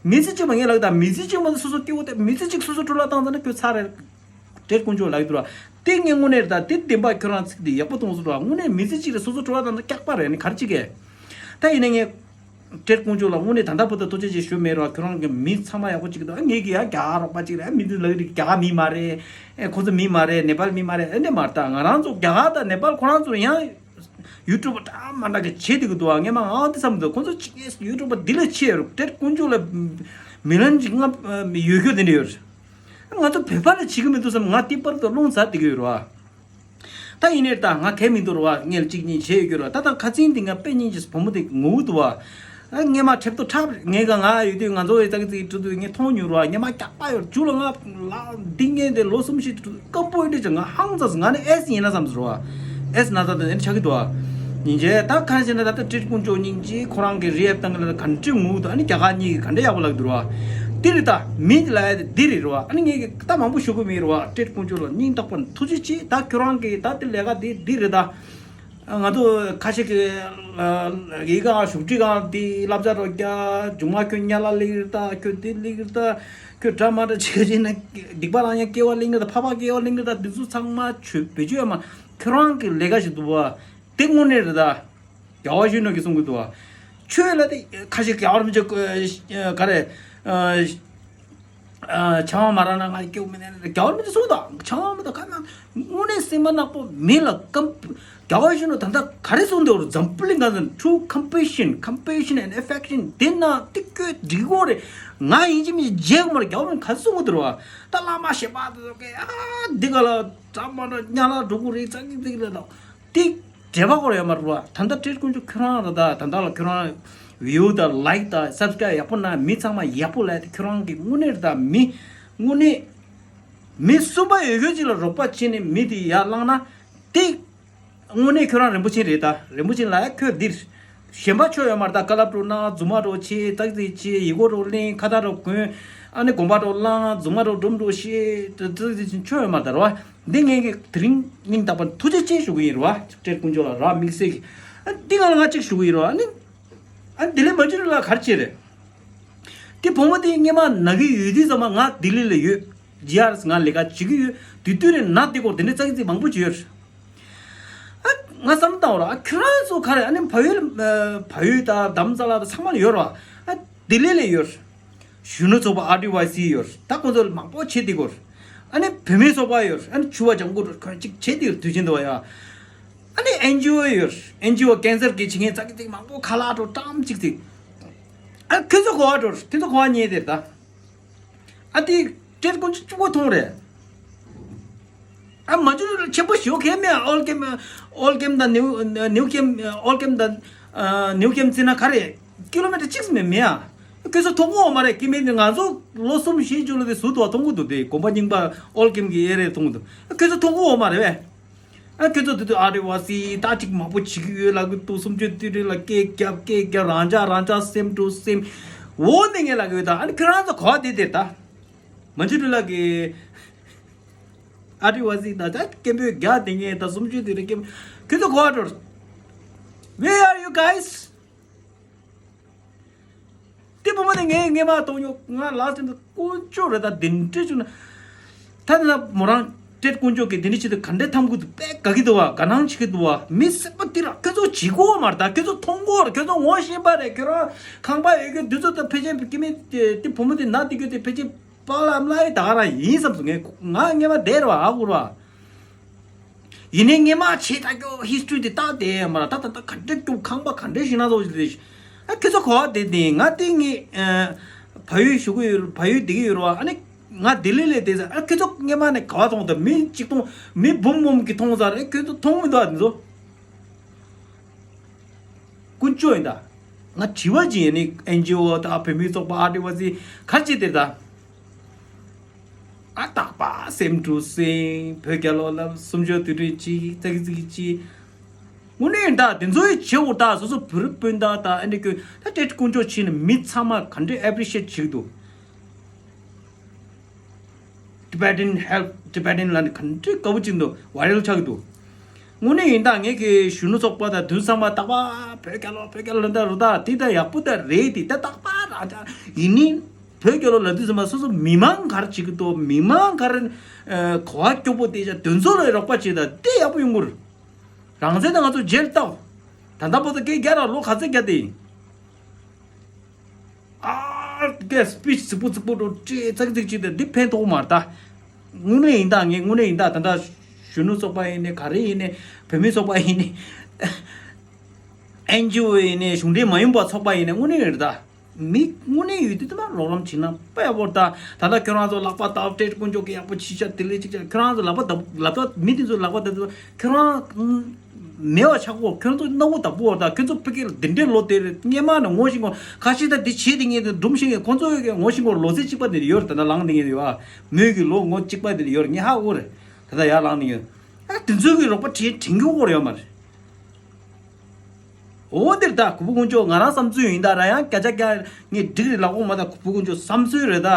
མི་ཚེ་གཅིག་མ་ངས་ལབ་ད་མི་ཚེ་གཅིག་མ་སོ་སོ་སྐྱེ་བོ་དེ་མི་ཚེ་གཅིག་སོ་སོ་འཕྲོ་བརླག་བཏང་ཚར་ན་ཁྱོད་ཚར་རེད། སྤྲེལ་དཀོན་མཆོག་ལབ་ཀྱི་འདུག་ར། དེ་ངས་དངོས་གནས་རེད་ད་དེ་བདེན་པ་ཁྱོད་རང་ཚིག་དེ་ཡག་པོ་གཏོང་སོང་ར། དངོས་གནས་མི་ཚེ་གཅིག་རེད་སོ་སོ་འཕྲོ་བརླག་བཏང་ཚར་སྐྱག་པ་རེད་ནི་ག་རེ་བྱེད་གས། ད་ཡིན་ནའི་ངས་སྤྲེལ་དཀོན་མཆོག་ལ་དངོས་གནས་ད་ལྟ་བར་དུ་ཐུགས་རྗེ་ཆེ་ཞུ་མེད་ར། ཁྱོད་རང་གི་མི་ཚང་མ་ཡག་པོ་གཅིག་གི་འདུག་ངས་ཀྱི་ཡ་རྒྱ་གར་རོགས་པ་གཅིག་རེད། མི་འདི་ལབ་ཀྱི་རྒྱ་གར་མི་མ་རེད། ཨེ་ཁོ་ཚོ་མི་མ་རེད། ནེ་པཱལ་མི་མ་རེད། ཨེ་འདྲ་མ་རེད་ད་ང་རང་ཚོ་རྒྱ་གར་དང་ནེ་པཱལ་ཁོ་རང་ཚོ་ཡང་ཡུ་ཊུབ་འདྲ་མ་འདྲ་གི་བྱེད་དེ་གི་འདུག་ཨ་ངས་མ་ཨ་འདི་བསམ་འདུག་ཁོང་ཚོ་གཅིག་ངས་ཡུ་ཊུབ་འདི་ལས་ཆེ་རུ་སྤྲེལ་དཀོན་མཆོག་ལ་མི་ལན་གཅིག་ལྔ་ཡོད་རྒྱུ་དེ་འདྲ་ཡོད་རེད། ང་ཚོ་བོད་པ་ལ་བྱེད་གི་མི་འདུག་བསམ་ང་དེ་པར་དུ་རླུང་ཟ་བསྡད་གི་ཡོད་རེད་བ། ད་ཡིན་ནའི་ད་ང་གལ་མི་འདུག་རེད་བ། ངས་ལ་གཅིག་གཉིས་བྱས་ཡོད་རྒྱུ་རེད་བ། ད་ད་ཁ་ཚིན་འདི་ང་དཔེ་སྙིང་རྗེ་བུ་མོ་དེ་ངུ་འདུག་བ། ཨ་ངས་མ་ཁྲེབ་ཏོ་ཁྲབ་ངས་ག་ང་ཡོད་དུས་ང་ཚོ་ཡི་ཙག་ཙིག་གྲུ་དུས་ངས་མཐོང་མྱོང་རེད་བ། ངས་མ་སྐྱག་པ་ཡོད་རྒྱུ་ལ་ང་ལ་འདི་ངས་དེ་ལོ་གསུམ་བཞི་དཀོན་པོ་ཡིན་འདྲ་ཅིག་ང་ཧང་ཙང་ང་ནི་ཨེ་སི་ཡིན་ན་བསམ་ཟེར་བ། ཨེ་སི་ན་ཚ་དང་ཨེ་ཆགས་ཀྱི་འདུག་བ། ཡིན་ཅེ་ད་གང་ཞེ་ན་ད་ལྟ་སྤྲེལ་དཀོན་མཆོག་སྙིང་རྗེ་ཁོ་རང་གི་རེབ་བཏང་གི་ལ་ག་འདྲ་ངུ་འདུག་ཨ་ནི་རྒྱ་གར་གཉིས་ཀྱི་ག་འདྲ་ཡག་པོ་ལབ་འདུག་བ། དེ་རེད་ད་མི་ལ་དེ་རེད་རེད་བ། ཨ་ནི་ངས་ཀྱི་ད་མང་པོ་ཞུ་གི་མེད་རེད་བ། སྤྲེལ་དཀོན་མཆོག་ལ་སྙིང་ཐག་པ་ནས་ཐུགས་རྗེ་ཆེ། ད་ཁྱོད་རང་གི་ད་དེ་ལས་ཀ་དེ་འདི་རེད་ད། ང་ཚོ་ཁ་ཤས་ཀྱི་ཡི་ག་བཞུགས་ཁྲི་གང་དེ་བསླབ་བྱ་རོགས་རྒྱ་མཇུག་མ་ཁྱོད་ཉ་ལ་ལེགས་རེད་ད། ཁྱོད་དེ་ལེགས་རེད་ད། ཁྱོད་འདྲ་མ་འདྲ་བྱེད་ཀྱི་ན་སྡིག་པ་ལང་ཡང་སྐྱེ་བ་ལེགས་རེད་ད། ཕ་ཕ་སྐྱེ་བ་ལེགས་རེད་ད། འདི་ཚོ་ཚང་མ་ཆོས་བེད་སྤྱོད་ཡོད་མ། ཁྱོད་རང་གི་ལས་ཀ་ཞིག་འདུག་བ། དེ་དངོས་གནས་རེད་ད། རྒྱལ་བ་གཞོན་ནུ་གིས་གསུང་གི་འདུག་བ། ཆོས་ལ་དེ་ཁ་ཤས་རྒྱལ་བ་རིན་པོ་ཆེ་ག་རེ། ཨ་ཆང་བ་མ་རག་ན་ང་སྐྱེ་བོ་མིན་ནས་རྒྱལ་བ་རིན་པོ་ཆེ་གསུང་དང་ཆང་བ་མ་དང་ཁ་ན་དངོས་གནས་སེམས་པ་ནག་པོ་མི་ལ་ཀམ་རྒྱལ་བ་གཞོན་ནུ་ད་ལྟ་ག་རེ་གསུང་འདུག་འཛམ་བུ་གླིང་གང་ཚོད་true compassion, compassion and affection དེ་ན་ཏིག་ཀོས་འགྲིག་གོ་རེད། ང་ཡིན་གཅིག་མིན་གཅིག་རྗེས་མར་རྒྱལ་བ་རིན་ག་གསུང་གི་འདུག་བ། ད་བླ་མ་ཞེ་པ་དེ་ཚོ་གི་ཨ་འདི་ག་ལ་འདྲ་མ་འདྲ་ཉ་ལ་འགྲོ་གི་རེད་ཙང་གི་ཙིག་རེད་དང་། དེ་འབྲེལ་བ་སྐོར་ཡོད་མ་རེད་བ། ད་ལྟ་སྤྲེལ་དཀོན་མཆོག་ཁྱོད་རང་རེད་ད། ད་ལྟ་ལ་ཁྱོད་རང་view་དང་like་དང་subscribe་ཡག་པོ་གནང་མི་ཚང་མ་ཡག་པོ་ལབ་དེ་ཁྱོད་རང་གི་དངོས་གནས་རེད་ད། མི་དངོས་གནས་མི་གསུམ་པ་ཡོད་ཁྱོད་ཅིག་ལ་རོགས་པ་བྱས་ནས་མི་དེ་ཡར་བླངས་ན་དེ་དངོས་གནས་ཁྱོད་རང་རིན་པོ་ཆེ་རེད་ད། རིན་པོ་ཆེ་ལ་ཡ་ཁྱོད་འདིར་གཞན་པ་ཆོ་ཡོད་མ་རེད་ད། བཀའ་སློབ་འགྲོ་གནང་། རྫུན་མ་འགྲོ་བྱེད། ཙག་ཙིག་བྱེད། ཡི་གོ་འགྲོ་ལེན། ཁ་བརྡ་འགྲོ་གོན། ཨ་ནི་དགོན་པ་འགྲོ་བླང་། རྫུན་མ་འགྲོ་སྒྲུང་འགྲོ་བཤད། ཙག་ཙིག་ཆོ་ཡོད་མ་རེད་ད་རེད་བ། འདི་ངས་ཀྱི་དེ་རིང་སྙིང་ཐག་པ་ཐུགས་རྗེ་ཆེ་ཞུ་གི་ཡིན་རེད་བ། སྤྲེལ་དཀོན་མཆོག་ལ་རག་དམིགས་བསལ་གྱི། ཨ་འདི་ང་ལ་ང་གཅིག་ཞུ་གི་ཡིན་རེད་བ། ཨ་ནི་ཨ་ནི་དེ་ལས་མ་བྱུང་ལ་ག་རེ་བྱེད་རེད། དེ་བུ་མོ་དེ་སྔོན་མ་ན་གི་ཡོད་དུས་ཙམ་པ་ང་ལྡི་ལི་ལ་ཡོད། ཇི་ཨར་ཨེས་ང་ལས་ཀ་བྱེད་ཀྱི་ཡོད། དེ་དུས་ནས་ན་དེ་སྐོར་དེ་འདྲའི་ཙག་ཙིག་མང་པོ་བྱས་ཡོད། ཨ་ང་བསམ་བློ་བཏང་བ་ར། ཨ་ཁྱོད་རང་ཚོ་ག་རེ་ཨ་ནི་བལ་ཡུལ་བལ་ཡུལ་དང་རྡ་རམ་ས་ལ་དང་ཚང་མ་ལ་ཡོད་ར། ཨ་ལྡི་ལི་ལ་ཡོད། གཞོན་ནུ་ཚོགས་པ་ཨར་ཌི་ཝའི་སི་ཡོད། ད་ཁོ་ཚོ་མང་པོ་བྱེད་དེ་གོ། ཨ་ནི་བུད་མེད་ཚོགས་པ་ཡོད། ཨ་ནི་ཕྱུ་པ་ལྗང་གུ་རུ་ཁོན་གཅིག་བྱེད་དེ་དུས་ཆེན་དུ་བ་ཡ། ཨ་ནི་ཨེན་ཇི་ཨོ་ཡོད། ཨེན་ཇི་ཨོ་ཀན་སར་གི་བྱེད་མཁན་ཙག་གི་ཙིག་མང་པོ་ཁ་ལག་འགྲོ་ཀྲམ་གཅིག་ཙིག་ཨ་ཁྱོད་ཚོ་གོ་བ་འགྲོ། ཁྱོད་ཚོ་གོ་བ་ཉེས་དེ་ད། ཨ་དེ་སྤྲེལ་དཀོན་མཆོག་གཅིག་པོ་མཐོང་རེད། ཨ་མ་འཇུ་ཆེན་པོ་ཞོ་ཁེ་མེ་ཨོལ་ཀེམ་ཨོལ་ཀེམ་དང་ནིའུ་ནིའུ་ཀེམ་ཨོལ་ཀེམ་དང་ནིའུ་ཀེམ་ཙི་ན་ག་རེ་ ཀི་ལོ་མི་ཊར་གཅིག་མེད་མེད་ཨ། ཁྱོད་ཚོ་མཐོང་གི་ཡོད་མ་རེད། ཀི་མེད་ནི་ང་ཚོ་ལོ་གསུམ་བཞི་བཅུ་ལོ་དེ་ཟུར་དུ་བ་མཐོང་གི་འདུག་དེ་དགོན་པ་རྙིང་པ་ཨོལ་ཀེམ་གི་ཨེ་རེད་མཐོང་གི་འདུག་ཁྱོད་ཚོ་མཐོང་གི་ཡོད་མ་རེད་བས། ཨ་ཁྱོད་ཚོ་དེ་དུས་ཨ་རི་ཝ་སི་ད་ཅིག་མང་པོ་བྱེད་ཀྱི་ཡོད་ལབ་ཀྱི་འདུག་སུམ་ཅུ་དུས་དྲན་ལ་སྐད་རྒྱབ་སྐད་རྒྱབ་རང་ཅག་རང་ཅག་སེམས་དྲུག་སེམས། འོ་འདི་ངས་ལབ་ཀྱི་ཡོད་ད། ཨ་ནི་ཁྱོད་རང་ཚོ་གོ་བ་དེ་དེར་ད། མ་འཇུ་ཀྲུ་ལགས་ཀྱིས་ཨ་རི་ཝ་སི་ད་ད་སྐད་འབོད་རྒྱག་དེ་ངས་ད་སུམ་ཅུ་དུས་དྲན་སྐད་འབོད་ཁྱོད་ཚོ་གོ་བ་འགྲོ། Where are you guys? དེ་བུ་མོ་དེ་ངས་ངས་མ་གཏོང་མྱོང་། ང་ལ་སེམས་དཀོན་མཆོག་རེད། ད་དེ་འདྲས་བྱུང་ན། ད་ནི་མོ་རང་ཏྲེད་དཀོན་མཆོག་གིས་དེ་འདྲས་བྱེད་དུས་ག་འདྲས་འཐམ་དགོས་འདུག་དཔེ་དགའ་གི་འདུག་བ། དགའ་སྣང་བྱེད་ཀྱི་འདུག་བ། མི་སེར་པོ་དེ་ར་ཁྱོད་ཚོ་བྱེད་དགོས་མ་རེད། ད་ཁྱོད་ཚོ་མཐོང་གོ་རེད། ཁྱོད་ཚོ་ངོ་ཤེས་པ་རེད། ཁྱོད་རང་ཁང་པ་ཡོད་གི་དུས་ཚོད་ད་ཕལ་ཆེར་སྐྱེ་མེད་དེ་བུ་མོ་དེ་ན་དེ་གི་དེ་ཕལ་ཆེར་པཱ་ལགས་ལ་ཡི་ད་ག་རང་ཡིན་བསམ་སོང་། ངས་ང་ངས་མ་བསྡད་ར་བ་ཨ་གུར་བ། ཡིན་ནའི་ངས་མ་བྱས་ད་ཀྱོ་ཧིས་ཊོ་རི་དེ་ལྟ་དེ་མ་ར་ད་ད་ད་ག་འདྲ་ཀྱོ་ཁང་པ་ག་འདྲ་ཞིག་ན་ཚོ་ཞིག་རེད། ཨ་ཁྱོད་ཚོ་གོ་བ་དེ་དེ་ང་དེ་ངས་ཨ་བལ་ཡུལ་ཞུ་གི་ཡོད། བལ་ཡུལ་བསྡད་ཀྱི་ཡོད་རེད་བ། ཨ་ནི་ང་ལྡི་ལི་ལ་བསྡད་ས། ཨ་ཁྱོད་ཚོ་སྔས་མ་ནས་ག་བ་མཐོང་ད། མི་གཅིག་མཐོང་མི་འབུམ་འབུམ་གྱི་མཐོང་ས་རེད། ཁྱོད་ཚོ་མཐོང་མི་འདུག་ཨ་དེ་ཚོ། དཀོན་མཆོག་ཡིན་ད། ང་དྲི་བ་ཅིག་ཡིན་ནི་ཨེན་ཇི་ཨོ་དང་བོད་མིའི་ཚོགས་པ་ཨ་ཌི་ཝ་སི་ག་རེ་བྱེད་དེ་ད། ཨ་རྟག་པ་སེམས་འཁྲུག་སེམས་བོད་རྒྱལ་ལོ་ལ་སུམ་ཅུ་དུས་དྲན་ཅིག་ཙག་ཙིག་ཅིག་དངོས་གནས་ཡིན་ད་དེ་ཚོའི་བྱེད་འོ་ད་སོ་སོ་བུ་རུ་སྤུན་ཟླ་ད་ཨ་འདྲ་ཀྱི་ད་ཏྲེད་དཀོན་མཆོག་ཕྱིན་ནས་མི་ཚང་མ་ག་འདྲའི་ཨེ་པི་རི་ཤི་ཨེཊ་བྱེད་ཀྱི་འདུག Tibetan help Tibetan ལ་ནི་ག་འདྲའི་དགའ་པོ་ཅིག་འདུག་ཝའི་རལ་ཆགས་ཀྱི་འདུག་དངོས་གནས་ཡིན་ད་ངེད་ཀྱི་གཞོན་ནུ་ཚོགས་པ་དང་དུས་ཚང་མ་རྟག་པ་བོད་རྒྱལ་ལོ་བོད་རྒྱལ་ལོ་འདྲ་རུ་ད་དེ་ད་ཡག་པོ་ད་རེད། དེ་ད་རྟག་པ་རང་ཅག་ཡིན་ནི་བོད་རྒྱལ་ལོ་ལབ་དུས་ཚང་མ་སོ་སོ་མི་མང་ག་རེ་བྱེད་ཀྱི་འདུག་མི་མང་ག་རེ་གོ་བ་སྐྱོ་པོ་དེ་ཅག་དེ་ཚོ་ལ་རོགས་པ་བྱེད་ད་དེ་ཡག་པོ་ཡོང་གི་རེད། རང་བཙན་ད་ང་ཚོ་རྗེས་ལ་ལྟ། ད་ལྟ་བར་དུ་སྐད་རྒྱག་ར་ལོ་ག་ཚོད་རྒྱག་དེ་ཡིན། ཨ་ཀའི་སི་པི་ཆི་རྫིག་པོ་རྫིག་པོ་འགྲོ་ཀྲེ་ཙག་ཙིག་ཅིག་དེ་འདི་ཕན་ཐོགས་མ་རེད་ད། དངོས་གནས་ཡིན་ད་ངས་དངོས་གནས་ཡིན་ད། ད་ལྟ་གཞོན་ནུ་ཚོགས་པ་ཡིན་ནས་ག་རེ་ཡིན་ནས་བོད་མིའི་ཚོགས་པ་ཡིན་ནས་ཨེན་ཇི་ཨོ་ཡིན་ནས་གཞུང་འབྲེལ་མ་ཡིན་པ་ཚོགས་པ་ཡིན་ནས་དངོས་གནས་རེད་ད། མི་དངོས་གནས་ཡོད་དུས་དུ་མ་རོགས་རམ་བྱེད་ན་དཔེ་ཡག་པོ་རེད་ད། ད་ལྟ་ཁྱོད་རང་ཚོ་ལག་པ་བརྡབ་སྟེ་དཀོན་མཆོག་གི་ཡག་པོ་ཅིག་བྱ་དེ་ལས་ཅིག་བྱ། ཁྱོད་རང་ཚོ་ལག་པ་བརྡབ་ལབ་ད་མི་དེ་ཚོ་ལག་པ་བརྡབ་ཁྱོད་རང་མེད་པ་ཆགས་གོ། ཁྱོད་ཚོ་སྣ་བུག་བདག་པོ་བར་ད། ཁྱོད་ཚོ་ཕ་གི་ལ་འདི་འདྲའི་ལོ་དེ་རེད། སྔས་མ་ནས་ངོ་ཤེས་གོ། ཁ་ཤས་ད་འདི་བྱེད་དེ་ངས་དེ་སྒྲུང་ཤེས་ངས་ཁོང་ཚོ་ཡོད་ཀྱི་ངོ་ཤེས་གོ། ལོ་ཚད་གཅིག་པ་དེ་ཡོད་རེད། ད་ལྟ་ལངས་དེ་ངས་ཡོད་ཨ། མོས་ཀྱི་ལོ་ངོ་གཅིག་པ་དེ་ཡོད་རེད། ངས་ཧ་གོ་རེད། ད་ལྟ་ཡར་ལངས་དེ་ངས་ཨ་དེ་ཚོ་གི་རོགས་པ་བྱེད་དྲན་གྱི་ཡོད་གོ་རེད་ཡོད་མ་རེད། འོ་དེར་ད་གུ་བུ་དཀོན་མཆོག་ང་རང་བསམ་ཚུལ་ཡིན་ད་ར། ཡང་སྐད་ཆ་སྐད་ངས་འགྲིག་རེད་ལབ་གོ་མ་ད། གུ་བུ་དཀོན་མཆོག་བསམ་ཚུལ་རེད་ད།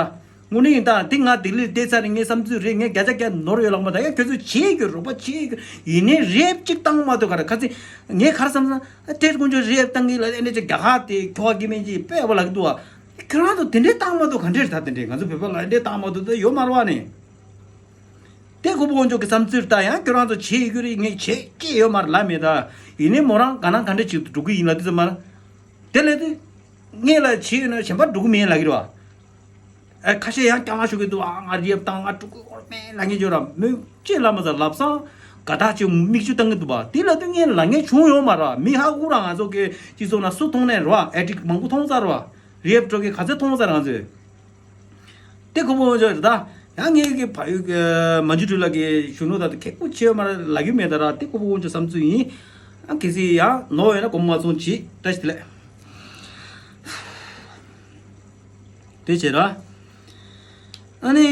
དངོས་གནས་ཡིན་ད་དེ་ང་ལྡི་ལིར་བསྡད་ཚར་རེད། ངའི་བསམ་ཚུལ་རེད། ངས་སྐད་ཆ་སྐད་ནོར་ཡོད་ལབ་མ་ད། ཡང་ཁྱོད་ཚོས་བྱེད་དགོས་རོགས་པ་བྱེད་དགོས། ཡིན་ནའི་རེབ་གཅིག་བཏང་མ་ཐུབ་ག་རེ་ཁ་ཚིག་ངས་ག་རེ་བསམ་ན་ཏྲེད་དཀོན་མཆོག་རེབ་བཏང་གི་ལ་ཨེ་འདྲ་ཅིག་རྒྱ་གར་དེ་ཁྱོ་ག་སྐྱེ་དམན་གྱིས་དཔེ་ཡག་པོ་ལབ་ཀྱི་འདུག་བ། ཁྱོད་རང་ཚོ་དེ་འདྲས་བཏང་མ་ཐུབ་ག་འདྲས་རེད་ད། དེ་འདྲས་ང་ཚོ་བོད་པ་ལ་ཨེ་འདྲས་བཏང་མ་ཐུབ་ད་ཡོད་མ་རེད་བ་ནི། དེ་གུ་བུ་དཀོན་མཆོག་གི་བསམ་ཚུལ་ལྟར་ཡང་ཁྱོད་རང་ཚོ་བྱེད་ཡོད་ཀྱི་རེད། ངས་བྱེད་ཀྱི་ཡོད་མ་རེད་ལབ་མེད་ད། ཡིན་ནའི་མོ་རང་ག་ན་ག་འདྲ་ཅིག་ཏུ་འགྲོ་གི་ཡིན་ལབ་དུས་ཙམ་པ། དེ་ལས་དུས་ངས་ལ་བྱེད་ཡོད་ན་གཞན་པ་འགྲོ་གི་མེད་ལབ་ཀྱི་རེད་བ། ཨ་ཁ་ཤས་ཡང་སྐྱག་ལང་ཤོར་གྱི་འདུག་ཨ་ང་རེབ་བཏང་ང་འགྲོ་གི་ཡོད་མེད་ལབ་མཁན་ཅིག་ཡོད་ར། མོས་ཅི་ལབ་མ་ཟ་ལབ་སང་དགའ་ཐག་ཆོད་མིག་ཆུ་བཏང་གི་འདུག་བ། དེ་ལབ་དུས་ངས་ལབ་མཁན་བྱུང་ཡོད་མ་རེད་བ། མི་ཧ་གོ་ར། ང་ཚོ་གི་སྤྱི་ཚོགས་ནང་སུ་མཐོང་ནའི་རེད་བ། ཨེ་ཌིག་མང་པོ་མཐོང་ཚར་བ། རེབ་འགྲོ་གི་ག་ཚོད་མཐོང་ཚར་ང་ཚོས། དེ་གོ་བོ་འོན་ཅོག་རེད་ད། ཡང་ངས་ཀྱི་ཕ་ཡུལ་གྱི་མ་འཇུ་ཀྲུའུ་ལགས་ཀྱི་གཞོན་ནུ་དག་ཏུ་ཁེག་པོ་ཆེ་མ་རེད་ལབ་ཀྱི་མེད་ད་ར། དེ་གོ་བོ་འོན་ཅོག་བསམ་ཚུལ་ཡིན། ཡང་གལ་སྲིད་ཡང་ནོར་བས་ན་དགོངས་པ་མ་ཚོམ་གྱིས། བཀྲ་ཤིས་བདེ་ལེགས། དེ་བྱས་ར། ཨ་ནི།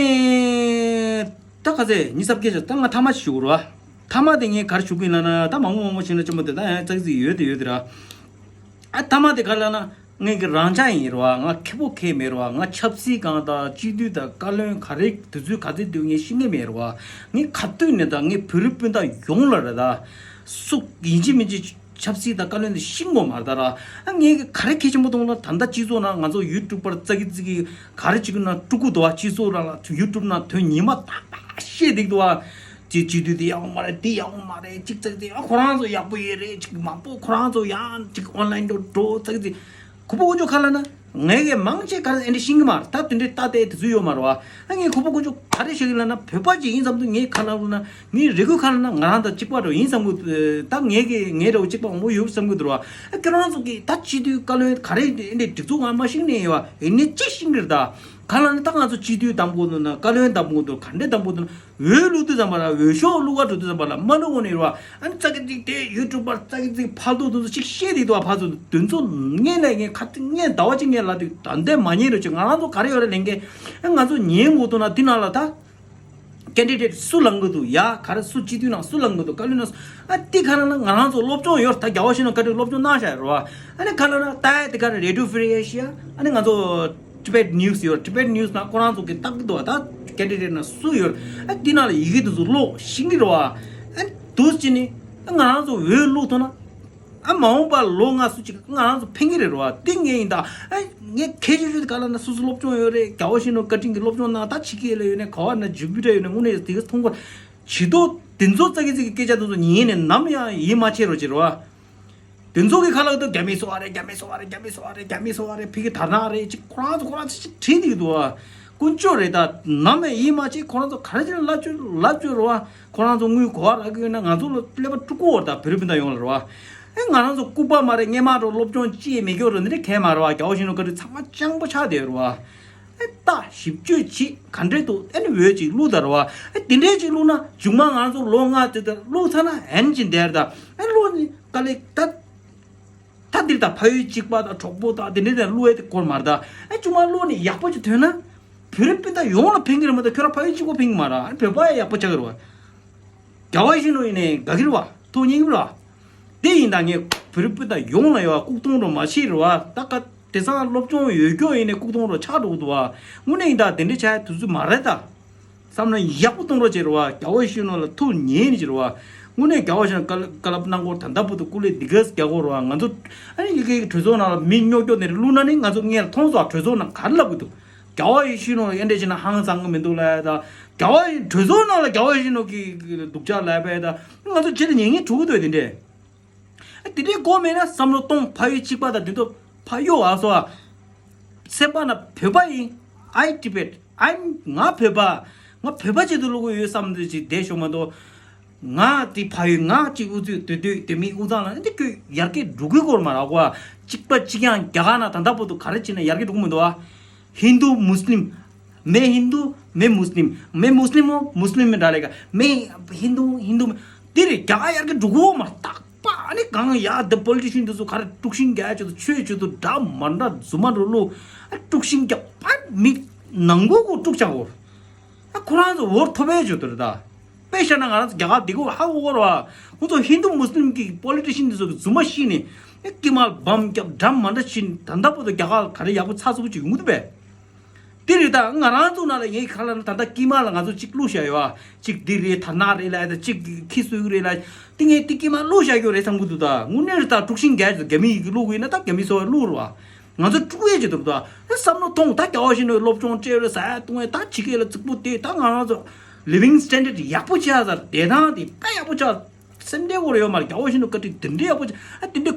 ད་ག་ཚད་ཉི་ཤུ་རྩ་བརྒྱད་ཅིག་ད་ང་ཐ་མ་ཞུ་ར། ཐ་མ་དེ་ངས་ག་རེ་ཞུ་གི་ཡིན་ལབ་ན། ད་མང་པོ་མང་པོ་ཞིག་ན་ཅི་མོ་དེ་ད་ཡང་ཙག་ཙིག་ཡོད་དེ་ཡོད་དེ་ར། ཨ་ཐ་མ་དེ་ག་རེ་ལབ་ན། ངས་ཀྱི་རང་ཅག་ཡིན་རེད་བ། ང་ཁེ་པོ་ཁེ་མེད་རེད་བ། ང་ཆབ་སྲིད་སྒང་དང་སྤྱི་འཐུས་དང་བཀའ་བློན་ག་རེ་དུས་ཚོད་ག་ཚོད་འདུག་ངས་ཤེས་ཀྱི་མེད་རེད་བ། ངས་ག་དུས་ནས་ད་ངས་བོད་རིགས་སྤུན་ཟླ་ཡོངས་ལ་རེད་ད། སུ་ཡིན་གཅིག་མིན་གཅིག་ཆབ་སྲིད་དང་བཀའ་བློན་དེ་ཤེས་ཀྱི་མ་རེད་ད་ར། ཨ་ངས་ཀྱི་ག་རེ་གལ་ཆེན་པོ་མཐོང་ན། ད་ལྟ་སྤྱི་ཚོགས་ནང་ང་ཚོ་ཡུ་ཊུབ་པར་ཙག་གི་ཙིག་གི་ག་རེ་བྱེད་ཀྱི་ན་དཀྲུག་གི་འདུག་བ། སྤྱི་ཚོགས་རང་ལ་ཡུ་ཊུབ་ནང་དོན་ཉི་མ་རྟག་པར་བཤད་བསྡད་ཀྱི་འདུག་བ། ཅིག་སྤྱི་འཐུས་དེ་ཡག་པོ་མ་རེད། དེ་ཡག་པོ་མ་རེད། ཅིག་ཙག་ཙིག་ཨ་ཁོ་རང་ཚོ་ཡག་པོ་ཡོད་རེད། ཅིག་མང་པོ་ཁོ་རང་ཚོ་ཡང་ཅིག་ཨོན་ལན་དུ་འགྲོ་ཙག་ཙིག་གུ་པ་དཀོན་མཆོག་ག་རེ་ལབ་ན། ངས་ཀྱི་མང་ཆེ་ག་རེ་ཨེ་འདྲ་ཤེས་ཀྱི་མ་རེད། ད་དེ་འདྲའི་ལྟ་དེ་དེ་ཚོ་ཡོད་མ་རེད་བ། ཨ་ངས་གུ་པ་དཀོན་མཆོག་ ག་རེ་བཤད་ཀྱི་ལབ་ན། བོད་པ་ཅིག་ཡིན་བསམ་དུས་ངས་ག་ལབ་ན། ངའི་རེ་སྐུལ་ག་ལབ་ན། ང་རང་དང་གཅིག་པ་འདྲ་ཡིན་བསམ་གི། ད་ངས་ཀྱི་ངའི་འདྲ་བོ་གཅིག་པ་མང་པོ་ཡོད་བསམ་གི་འདུག་ར། ཨ་ཁྱོད་རང་ཚོ་གིས་ད་སྤྱི་འཐུས་བཀའ་བློན་ག་རེ་འདི་འདྲའི་སྒྲིག་འཛུགས་ང་མ་ཤེས་ནས་ཡོད་པ། ཡིན་ནའི་གཅིག་ཤེས་ཀྱི་རེད། ད་ག་ལབ་ན། ད་ང་ཚོ་སྤྱི་འཐུས་བདམས་དགོས་འདུག་ན། བཀའ་བློན་བདམས་དགོས་འདུག་ག་འདྲ་བདམས་དགོས་འདུག་ན། འོས་བླུག་དུས་ཙམ་པ་ལ། འོས་ཤོག་བླུག་ག་འགྲོ་དུས་ཙམ་པ་ལ། མ་བླུག་གོང་ནས་རེད་པ། ཨ་ནི་ཙག་གི་ཙིག་དེ་ཡུ་ཊུབ་པར་ཙག་གི་ཙིག་ཕར་འདུག་དེ་ཚོ་ཅིག་བཤད་དེ་འདུག་པ། ཕར་ཚུར་དེ་ཚོ་ངས་ནས་ངས་ཁ་ངས་ཟླ་བ་གཅིག་ངས་ལབ་དུས་ད་ལྟ་མ་ཉན་རེད་ཅེས། ང་རང་ཚོ་ག་རེ་ཡོད་རེད་ལས་འགན། ཨ་ང་ཚོ་ཉན་དགོས་འདུག་ན་དེ་ནང་ལ་ད་ཀེན་ཌི་ཌེ་ཊི་སུ་ལངས་གི་འདུག་ཡ། ག་རེ་སུ་སྤྱི་འཐུས་ནང་སུ་ལངས་གི་འདུག་བཀའ་བློན་ནང་སུ། ཨ་དེ་ག་ལབ་ན། ང་རང་ཚོ་སློབ་སྦྱོང་ཡོད་རེད། ད་རྒྱལ་བ་ཡིད་བཞིན་ནོར་བུ་བཀའ་དྲིན་སློབ་སྦྱོང་གནང་བཞག་ཡོད་རེད་པ། ཨ་ནི་ག་ལབ་ན། ད་དེ་ག་རེ་རེ་ཌི་ཡོ་ཧྥི་རི་ཨེ་ཤི་ཡ། ཨ་ནི་ང་ཚོ་ཊི་བེཊ་ནིའུ་སི་ཡོད་རེད། ཊི་བེཊ་ནིའུ་སི་ནང་ཁོ་རང་ཚོ་གིས་ལྟ་གི་འདུག་པ། ད་ཀེན་ཌི་ཌེ་ཊི་ནང་སུ་ཡོད་རེད། ཨ་དེ་ནང་ལ་ཡི་གེ་དེ་ཚོ་ཀློག་ཤེས་ཀྱི་རེད་པ། ཨ་འདུག་སེ་བྱས་ནས་ང་རང་ཚོ་འོས་བླུག་ཐུབ་ན། ཨ་མ་འོངས་པར་ལོ་ལྔ་སུ་གཅིག་ང་རང་ཚོ་ཕན་གྱི་རེད་པ། དེ་ངས་ཡིན་ད། ཨ་ངས་གལ་ཆེ་ཤོས་དེ་ག་ལབ་ན། སོ་སོ་སློབ་སྦྱོང་ཡོད་རེད། རྒྱལ་བ་ཡིད་བཞིན་ནོར་བུ་བཀའ་དྲིན་གྱིས་སློབ་སྦྱོང་གནང་། ད་ཕྱི་རྒྱལ་ལ་ཡོད་ནས། ག་པར་ན་ཇུ་པི་ཊར་ཡོད་ནས། དངོས་གནས་དེ་ག་མཐོང་གི་རེད། བྱེད་དོ་དེ་ཚོ་ཙག་གི་ཙིག་གི་སྐད་ཆ་དེ་ཚོ་ཉན་ནས་ནམ་ཡང་ཡིད་མ་ཆེས་རོགས་བྱེད་རོགས། དེ་ཚོ་གིས་ག་ལབ་འདུག་རྒྱ་མི་སོང་བ་རེད། རྒྱ་མི་སོང་བ་རེད། རྒྱ་མི་སོང་བ་རེད། རྒྱ་མི་སོང་བ་རེད། ཕ་གི་དར་ནག་རེད་ཅེས་ཁོ་རང་ཚོ་ཁོ་རང་ཚོ་ཅིག་བྲིས་བསྡད་ཀྱི་འདུག་པ། དཀོན་མཆོག་རེད། ད་ནམ་ཡང་ཡིད་མ་ཆེས། ཁོ་རང་ཚོ་ག་རེ་བྱས་ན་ལབ་བཅུག་ལབ་བཅུག་རོགས། ཁོ་རང་ཚོ་དངུལ་ག་པར་རག་གི་ཡོད་ན། ང་ཚོ་ལ་ཀླད་པ་དཀྲུག་གི་ཡོད་རེད། ད་བོད་རིགས་སྤུན་ཟླ་ཡོངས་ལ་རེད་པ། ཨེ་ང་རང་ཚོ་ལྐུགས་པ་མ་རེད། སྔོན་མ་འདྲ་བོ་སློབ་སྦྱོང་ཅི་ཡང་མེད་ཀྱོག་རེད། འདི་འདྲ་གང་ཡང་མ་རེད་པ། རྒྱལ་བ་ཡིད་བཞིན་ནོར་བུ་བཀའ་དྲིན་ཚང་མ་སྤྱང་པོ་ཆགས་བསྡད་ཡོད་རེད་པ། ཨེ་ད་ཞིབ་དཔྱོད་བྱེད། ག་འདྲས་འདུག་ཨ་ནི་འོས་ཅིག་བླུག་ད་རེད་པ། ཨེ་དེ་འདྲས་ཅིག་བླུག་ན། མཇུག་མ་ང་ཚོ་ལོ་ལྔ་དེ་ལྟར་བླུག་ཚར་ན་ཨེ་ནི་ཅིག་བསྡད་རེད། ད་ཨེ་བླུག་ནི་དཀའ་ལས། ད་ད་འདིར་ད་ཕ་ཡུལ་གཅིག་པ་དང་གྲོགས་པོ་དང་དེ་འདྲས་དང་བླུག་ཡས་དེ་སྐོར་མ་རེད། ད་ཨེ་མཇུག་མ་བླུག་ནི་ཡག་པོ་ཅིག་ཐོན་ན། བོད་རིགས་སྤུན་ཟླ་ཡོངས་ལ་ཕན་གྱི་རེད་མ་གཏོགས། ཁྱོད་རང་ཕ་ཡུལ་གཅིག་པོ་ཕན་གྱི་མ་རེད། ཨ་ནི་བོད་པ་ཡང་ཡག་པོ་ཆགས་ཀྱི་རེད་པ། རྒྱལ་བ་ཡིད་བཞིན་ནོར་བུ་ཡིན་ནའི་དགའ་གི་རེད་པ། ཐུགས་མཉེས་ཀྱི་རེད་པ། དེ་ཡིན་ད། ངས་བོད་རིགས་སྤུན་ཟླ་ཡོངས་ལ་ཡོད་པ་ལྐུགས་གཏོང་འདྲ་བོ་མ་བྱེད་རོགས། ད་ག་དེང་སང་སློབ་སྦྱོང་ཡོད་ཀྱོག་ཡིན་ནའི་ལྐུགས་གཏོང་འདྲ་བོ་ཆགས་འགྲོ་གི་འདུག་པ། དངོས་གནས་ཡིན་ད། དེ་འདྲ་བྱ་ཡ་དུས་ཚོད་མ་རེད་ད། བསམ་བློ་ཡག་པོ་གཏོང་རོགས་བྱེད་རོགས། རྒྱལ་བ་ཡིད་བཞིན་ནོར་བུ་ལ་ཐུགས་མཉེས་ནས་བྱེད་རོགས། དངོས་གནས་རྒྱལ་བ་ཡིད་བཞིན་ནོར་བུ་བཀའ་སློབ་གནང་སྐོར་ད་ལྟ་བར་དུ་སྐུ་ལས་འདི་གས་རྒྱག་དགོས་རོགས། ང་ཚོ་ཨ་ནི་ཡི་གེ་གྲོས་ཚོགས་ནང་ལ་མི་རྙོག་ཀྱོག་དེ་འདྲ་བླུགས་ན་ནི། ང་ཚོ་སྔོན་ལ་མཐོང་སོང་། གྲོས་ཚོགས་ནང་ག་རེ་ལབ་གི་འདུག་རྒྱལ་བ་ཡིད་བཞིན་ནོར་བུ་ཨེ་འདྲ་བྱས་ན་ཧང་སང་གི་མི་འདུག་ལབ་ཡ་ད། རྒྱལ་བ་ཡིད། གྲོས་ཚོགས་ནང་ལ་རྒྱལ་བ་ཡིད་བཞིན་ནོར་བུ་གི་སྡུག་ཅག་ལབ་པ་ཡ་ད། ང་ཚོ་རྗེས་ལ་ཉན་མཁན་འགྲོ་གི་འདུག་དེ་འདྲས། ཨ་དེ་འདྲས་དགོས་མེད་ན་བསམ་བློ་གཏོང་། ཕ་ཡུལ་གཅིག་པ་དང་དེ་ཚོ་ཕར་གཡུག་ཨ་སོ་ཨ། སེམས་པ་ནང་བོད་པ་ཡིན། I Tibet། I'm། ང་བོད་པ། ང་བོད་པ་ཆེད་དུ་བླུག་གི་ཡོད་བསམ་དུས་ཅིག་བསྡད་ཤོག་མ་གཏོགས། ང་དེ་ཕ་ཡུལ། ང་གཅིག་དབུ་ཚུགས་སྡོད་སྡོད་དེ་མི་དབུ་གཙང་ལ་འདི་ཁྱོད་ཡར་རྒྱས་འགྲོ་གི་སྐོར་མ་རག་གོ། གཅིག་པ་གཅིག་རྐྱང་རྒྱ་གར་ནང་ད་ལྟ་བར་དུ་ག་རེ་བྱས་ན་ཡར་རྒྱས་འགྲོ་གི་མི་འདུག་ཨ། ཧིན་དུ་མུ་སི་ལིམ། मैं हिंदू, मैं मुस्लिम, मैं मुस्लिम हूँ, मुस्लिम में डालेगा, मैं हिंदू हूँ, हिंदू में। དེ་རེད། རྒྱ་གར་ཡར་རྒྱས་འགྲོ་གི་ཡོད་མ་རེད། རྟག་པ་ཨ་ནི་གང་ཡ་འདི་པོ་ལི་ཊི་ཤན་དེ་ཚོ་ག་རེ་དཀྲུག་ཤིང་རྒྱག་ཡ་ཆེད་དུ། ཆོས་ཆེད་དུ་འདྲ་མི་འདྲ་རྫུན་མ་འདྲ་བླུགས། ཨ་དཀྲུག་ཤིང་རྒྱག་པ། མི་ནང་ཁུལ་གྱི་དཀྲུག་བྱ་འོ། ཨ་ཁོ་རང་ཚོ་འོ་ཐོབ་པའི་ཆེད་དུ་རེད་ད། དཔེ་བཞག་ན་ང་རང་ཚོ་རྒྱ་གར་འདི་གོ་ཧ་གོ་གོ་ར་བ། ཁོ་ཚོ་ཧིན་དུ་མུ་སི་ལིམ་གྱི་པོ་ལི་ཊི་ཤན་དེ་ཚོ་གི་རྫུན་མ་བཤད་ནས། ཨ་དཀྱིལ་མ་སྦོམ་རྒྱབ་འདྲ་མི་འདྲ་བྱས་ནས་ད་ལྟ་བར་དུ་རྒྱ་གར་ག་རེ་ཡག་པོ་ཚགས་ཚུད་པོ་ཅིག་ཡོང་གི་འདུག་པས། དེ་རེད། ད་ང་རང་ཚོ་ནང་ལ་ངས་ག་ལབ་ན། ད་ལྟ་དཀྱིལ་མ་ལ་ང་ཚོ་གཅིག་བླུགས་བཞག་ཡོད་ཨ། གཅིག་འདི་རེད། དར་ནག་རེད་ལབ་ཡ་ད། གཅིག་ཁྱི་གསོད་ཀྱི་རེད་ལབ་ཡ། དེ་ངས་དེ་དཀྱིལ་མ་བླུགས་བཞག་ཡོད་རེད་བསམ་གྱི་འདུག་ད་དངོས་གནས་རེད། ད་དཀྲུག་ཤིང་རྒྱག་ཡ་ད་རྒྱ་མི་ཡི་གེ་བླུགས་ཡིན་ན་ད་རྒྱ་མི་སོ་བླུགས་རེད་བ། ང་ཚོ་དཀྲུག་ཡས་ཀྱི་འདུག་ད་བསམ་བློ་ཐོངས། ད་རྒྱལ་བ་ཡིད་བཞིན་ནོར་བུ་སློབ་སྦྱོང་སྤྲད་རེད། ཟ་ཡ་བཏུང་ཡ་ད་ཕྱི་རྒྱལ་ལ་རྫིག་པོ་བསྡད། ད་ང་རང་ཚོ་ལི་ཝིང་སི་ཊན་ཌར་ཌི་ཡག་པོ་ཆགས་ཚར། བསྡད་སྟངས་དེ་དཔེ་ཡག་པོ་ཆགས། སེམས་ཁྲལ་དགོས་རེད་ཡོད་མ་རེད། རྒྱལ་བ་ཡིད་བཞིན་ནོར་བུ་བཀའ་དྲིན་དེ་འདྲའི་ཡག་པོ་ཆགས། ཨ་དེ་འདྲའི་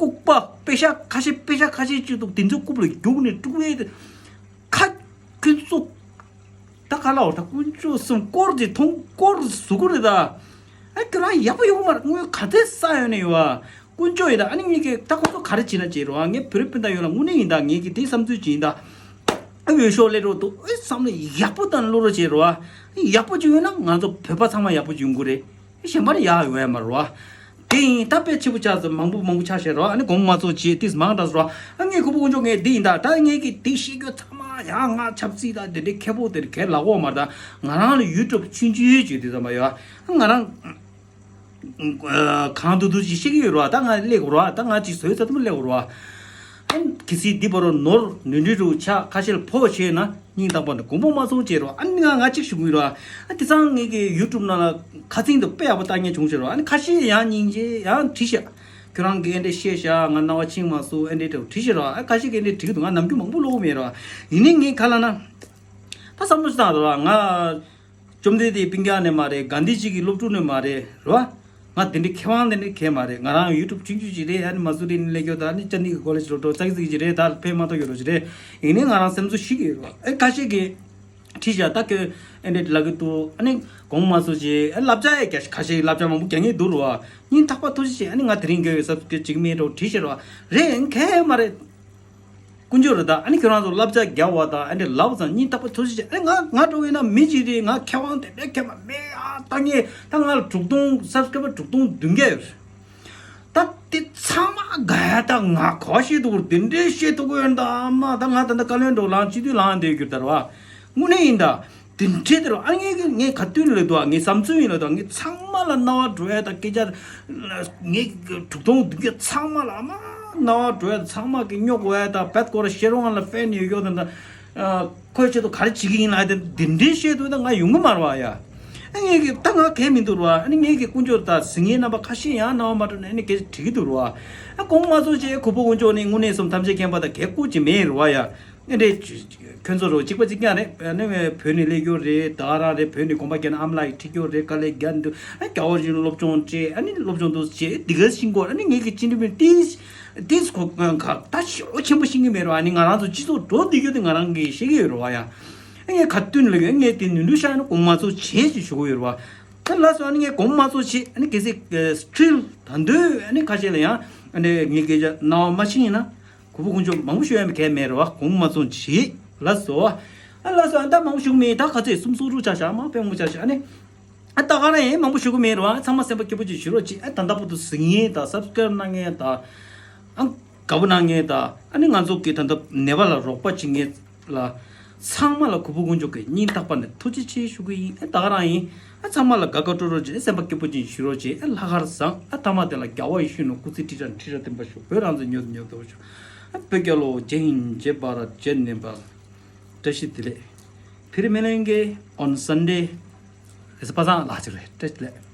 ལྐུགས་པ་དཔེ་ཤག་ཁ་ཤས། དཔེ་ཤག་ཁ་ཤས་ཅིག་འདུག་དེ་ཚོའི་རྐུབ་ལ་རྒྱུག་ནས་དཀྲུག་ཡས་དེ། ཁ་ཁྱོད་ཚོ། ད་ག་ལ་འོ། ད་དཀོན་མཆོག་གསུམ་སྐོར་དེ་མཐོང་སྐོར་ཟུག་གི་རེད་ད། ཨ་ཁྱོད་རང་ཡག་པོ་ཡོད་མ་རེད། དངུལ་ག་ཚད་བསགས་ཡོད་ནས་ཡོད་ཨ། དཀོན་མཆོག་ཡིན་ད། ཨ་ནི་ངེད་ཀྱིས་ད་ཁོ་ཚོ་ག་རེ་བྱེད་ན་བྱེད་རོགས་ཨ། ངས་བོད་རིགས་སྤུན་ཟླ་ཡོངས་ལ་དངོས་གནས་ཡིན་ད། ངེད་ཀྱིས་དེ་བསམ་ཚུལ་བྱེད་ཡིན་ད། ཨ་འོས་ཤོག་སླེབས་རོགས་འདུག་ཨེ་བསམ་བློ་ཡག་པོ་བཏང་བླུག་རོགས་བྱེད་རོགས་ཨ། ཡག་པོ་ཅིག་ཡོད་ན་ང་ཚོ་བོད་པ་ཚང་མ་ཡག་པོ་ཅིག་ཡོང་གི་རེད། གཞན་པ་ནི་ཡག་ཡོང་ཡ་མ་རེད་བ། དེ་ཡིན་ད། དཔེ་ཆེ་པོ་ཆགས་སོང་། མང་པོ་མང་པོ་ཆགས་བཞག་རོགས། ཨ་ནི་དགོངས་མ་ཚོམ་བྱེད། ཏིས་མང་དྲགས་སོང་རོགས། ཨ་ངས་ཁོ་བོ་དཀོན་མཆོག་ངས་འདི་ཡིན་ད། ད་ངས་ཀྱི་དེ་ཤེས་རྒྱུ་ཚང་མ་ཡང་ང་ཆབ་སྲིད་ད་དེ་འདྲའི་ཁེ་པོ་དེར་གས་ལ་གོ་མ་རེད་ད། ང་རང་ལ་ཡུ་ཊུབ་ཆུང་ཆུང་བྱས་དུས་ཙམ་པ་ཡོད། ཨ་ང་རང་གང་དུ་དུ་ཅིག་ཤེས་ཀྱི་ཡོད་རོགས། ད་ང་སླེབས་དགོས་རོགས། ད་ང་ཅིག་བཟོས་ཚར་དུས་སླེབས་དགོས་རོགས། ཨ་གལ་སྲིད་འདི་བར་དུ་ནོར་ནོར་འཁྲུལ་རུ་ཆགས། ཁ་ཤས་ལ་ཕོག་བྱས་ན་སྙིང་ཐག་པ་ནས་དགོངས་པ་མ་ཚོམ་བྱེད་རོགས། ཨ་ནི་ང་ང་གཅིག་ཞུ་གི་ཡོད་རོགས། ཨ་དེང་སང་ངེད་ཀྱི་ཡུ་ཊུབ་ནང་ལ་ཁ་ཚིག་འདི་དཔེ་ཡག་པོ་ལྟ་མཁན་བྱུང་བྱེད་རོགས། ཨ་ནི་ཁ་ཤས་ཡང་སྙིང་རྗེ་ཡང་བྲིས་ཤག་ཁྱོད་རང་གིས་ཨེ་འདྲས་བཤད་ཤག་ང་རྣ་བ་ཆིངས་མ་སོང་། ཨེ་འདྲས་འདྲ་བོ་བྲིས་ཤག་རོགས། ཨ་ཁ་ཤས་ཀྱིས་ཨེ་འདྲས་བྲིས་འདུག་ང་ནམ་རྒྱུན་མང་པོ་ཀློག་གི་མེད་རོགས། ཡིན་ནའི་ངས་ག་ལབ་ན། ད་བསམ་བློ་ཞིག་བཏང་རོགས། ང་བཅོམ་ལྡན་འདས་སྤུན་ཀྱག་ནས་མ་རེད། གྷན་དྷི་ཇི་གི་སློབ་ཕྲུག་ནས་མ་རེད་རོགས། ང་དེ་འདྲའི་མཁས་དབང་དེ་འདྲའི་གང་ཡང་མ་རེད། ང་རང་ཡུ་ཊུབ་ཆུང་ཆུང་ཅིག་རེད། ཨ་ནི་མ་སུ་རི་ནས་སླེབས་ཀྱོག་ད་ནི་ཅན་དི་གི་ཀོ་ལེཇ་འགྲོ་འགྲོ་ཙག་ཙིག་ཅིག་རེད། ད་ཕན་མ་ཐོགས་ཀྱོག་འདྲ་བོ་ཅིག་རེད། ཡིན་ནའི་ང་རང་སེམས་གསོ་ཞིག་ཡོད་རོགས། ཨེ་ཁ་ཤས་ཀྱིས་ བྲིས་བཞག་ད་ཁྱོད་ཨེ་འདྲས་ལབ་ཀྱི་འདུག་ཨ་ནི་དགོངས་མ་ཚོམ་བྱེད། ཨ་བསླབ་བྱ་ཡ་རྒྱ་ཁ་ཤས་བསླབ་བྱ་མང་པོ་རྒྱག་མཁན་འདུག་རེད་བ། སྙིང་ཐག་པ་ཐུགས་རྗེ་ཆེ། ཨ་ནི་ང་དེ་རིང་གི་སབ་སི་ཀེ་ཅིག་མེད་འགྲོ་བྲིས་ཤེས་རེད་བ། རེད་ཁྱད་མ་རེད། དཀོན་མཆོག་རེད་ད། ཨ་ནི་ཁྱོད་རང་ཚོ་བསླབ་བྱ་རྒྱག་པ་དང་ཨ་འདྲས་ལབ་ཙང་སྙིང་ཐག་པ་ཐུགས་རྗེ་ཆེ། ཨ་ནི་ང་ང་འགྲོ་བས་ན་མི་གཅིག་རེད། ང་མཁས་དབང་དེ་འདྲས་མཁས་པ་མེད་ཨ། ད་ངས་ད་ང་ལ་དྲུག་སྟོང་སབ་སི་ཀེ་རའེ་བར་དྲུག་སྟོང་བདུན་བརྒྱ་ཡོད་རེད། ད་དེ་ཚང་མ་དགའ་ཡ། ད་ང་ག་བ་བཤད་ཐུབ་ཀྱི་རེད། དེ་འདྲས་བཤད་ཐུབ་ཀྱི་ཡོད་ད། ཨ་མ་ད་ང་ད་ལྟ་བཀའ་བློན་འགྲོ་ལངས་སྤྱི་འཐུས་ལངས་བསྡད་ཡོད་ད་རེད་བ། དངོས་གནས་ཡིན་ད། དེ་འདྲས་དེ་རེད་བ། ཨ་ངས་ངས་ག་དུས་ལབ་འདུག་ཨ་ངས་བསམ་ཚུལ་ཡིན་ལབ་འདུག་ཨ་ངས་ཚང་མ་ལ་རྣ་བ་འགྲོ་ཡ་ད་སྐད་ཆ། ངས་དྲུག་སྟོང་བདུན་བརྒྱ་ཚང་མ་ལ་ཨ་མ་རྣ་བ་འགྲོ་ཡ་ད། ཚང་མ་གི་སྨྱོ་དགོས་ཡ་ད། བད་ཀོ་ར་ཤེ་རོང་ལ་ཕེན་ཡོད་ཡོད་ད། ཁོའི་ཆེད་དུ་ག་རེ་བྱེད་ཀྱི་ཡིན་ལབ་དེ་འདི་འདྲའི་བཤད་དུས་ད་ང་ཡོང་གི་མ་རེད་བ་ཡ། ཨ་ངས་ཀྱི་ད་ང་གལ་མི་འདུག་རེད་བ། ཨ་ནི་ངས་ཀྱི་དཀོན་མཆོག་ད་གཟིགས་མཁན་རྣམ་པ་ཁ་ཤས་ཡང་རྣ་བ་མ་འགྲོ་ནས་ཨ་ནི་སྐད་ཆ་དྲི་གི་འདུག་རེད་བ། ཨ་དགོངས་མ་ཚོམ་བྱེད། གུས་པ་དཀོན་མཆོག་ནི་དངོས་གནས་སོང་ཐམས་ཅད་མཁྱེན་པ་དང་གལ་ཁུར་ཅིག་མེད་རེད་བ་ཡ། ཨ་འདྲས་ཁྱོད་ཚོ་རོ་གཅིག་པ་གཅིག་རྐྱང་རེད། ཨ་ནི་བོད་ནས་སླེབས་རྒྱུ་རེད། ད་ག་རང་རེད། བོད་ནས་གོམ་པ་བརྒྱབ་ན་ཨ་མ་ལགས་ཡིས་ཁྲིད་རྒྱུ་རེད། དཀའ་ལས་རྒྱག་འདུག་ཨ་རྒྱ་བོ་ཞིག་སློབ་སྦྱོང་སྤྲད། ཨ་ནི་སློབ་སྦྱོང་དུ་བྱེད་འདི་ག་ཤིང་སྐོར། ཨ་ནི་ངས་ཀྱི་ཅི་འདྲ་མིན་ཏིས་ཏིས་ཁོ་ག་ད་ཞེ་པོ་ཆེན་པོ་ཤེས་ཀྱི་མེད་རེད་བ། ཨ་ནི་ང་རང་ཚོ་སྤྱི་ཚོགས་འགྲོ་བསྡད་རྒྱུ་དེ་ང་རང་གིས་ཤེས་ཀྱི་ཡོད་རེད་བ་ཡ། ཨ་ངས་ག་དུས་ནས་ལབ་ཀྱི་ཡོད། ངས་དེ་ནུས་མཐུ་ཤར་ན་དགོངས་མ་ཚོམ་བྱེད་ཅེས་ཞུ་གི་ཡོད་རེད་བ། ཨ་ལགས་སོ། ཨ་ནི་ངས་དགོངས་མ་ཚོམ་བྱེད། ཨ་ནི་གལ་སྲིད་སི་ཊིལ་ད་འདོད་ཨ་ནི་ཁ་ཤས་ལ་ཡང་ཨ་ནི་ངའི་སྐད་ཆ་རྣ་བ་མ་ཕྱིན་ཡིན་ན། གུས་པ་དཀོན་མཆོག་མང་པོ་ཞུ་ཡ་མེད་གལ་མེད་རེད་བ། དགོངས་མ་ཚོམ་བྱེད། ལགས་སོ། ཨ་ལགས་སོ། ཨ་ད་མང་པོ་ཞུ་གི་མེད། ད་ག་ཚོད་གསུམ་སོ་དྲུག་ཆ་བཞག་མ་དཔེ་མང་པོ་ཆ་བཞག་ཨ་ནི། ཨ་ད་ག་རང་ཡིན་མང་པོ་ཞུ་གི་མེད་རེད་བ། ཚང་མ་སེམས་པ་སྐྱིད་པོ་ཅིག་བཞུགས་རོགས་གྱིས། ཨ་ད་ལྟ་བར་དུ་གཟིགས་མཁན་དང་སབ་སི་ཀེ་རབ་གནང་མཁན་དང་། ཨ་དགའ་པོ་གནང་མཁན་དང་། ཨ་ནི་ང་ཚོ་གི་ད་ལྟ་ནད་པ་ལ་རོགས་པ་བྱེད་མཁན་ལ་ཚང་མ་ལ་གུས་པ་དཀོན་མཆོག་གི་སྙིང་ཐག་པ་ནས་ཐུགས་རྗེ་ཆེ་ཞུ་གི་ཡིན། ཨ་ད་ག་རང་ཡིན། ཨ་ཚང་མ་ལ་དགའ་དགའ་སྤྲོ་སྤྲོ་བྱས། སེམས་པ་སྐྱིད་པོ་ཅིག་བཞུགས་རོགས་གྱིས། ཨ་ལྷག་དཀར་བཟང་། ཨ་ཐ་མ་དེ་ལ་རྒྱལ་བ་ཡིད་བཞིན་ནོར་བུ། སྐུ་ཚེ་ཁྲི་ཕྲག་ཁྲི་ཕྲག་བརྟན་པར་ཤོག་བོད་རང་བཙན་མྱུར་དུ་མྱུར་དུ་ཤོག་ཨ་བོད་རྒྱལ་ལོ། རྒྱལ་ཡིན་རྗེ་འབར་རྗེ་ནེམ་པ། བཀྲ་ཤིས་བདེ་ལེགས། དེ་རིང་མི་ལན་གྱི་on Sunday། རེས་པ་སངས་ལགས་ཅིག་རེད། བཀྲ་ཤིས་བདེ་ལེགས།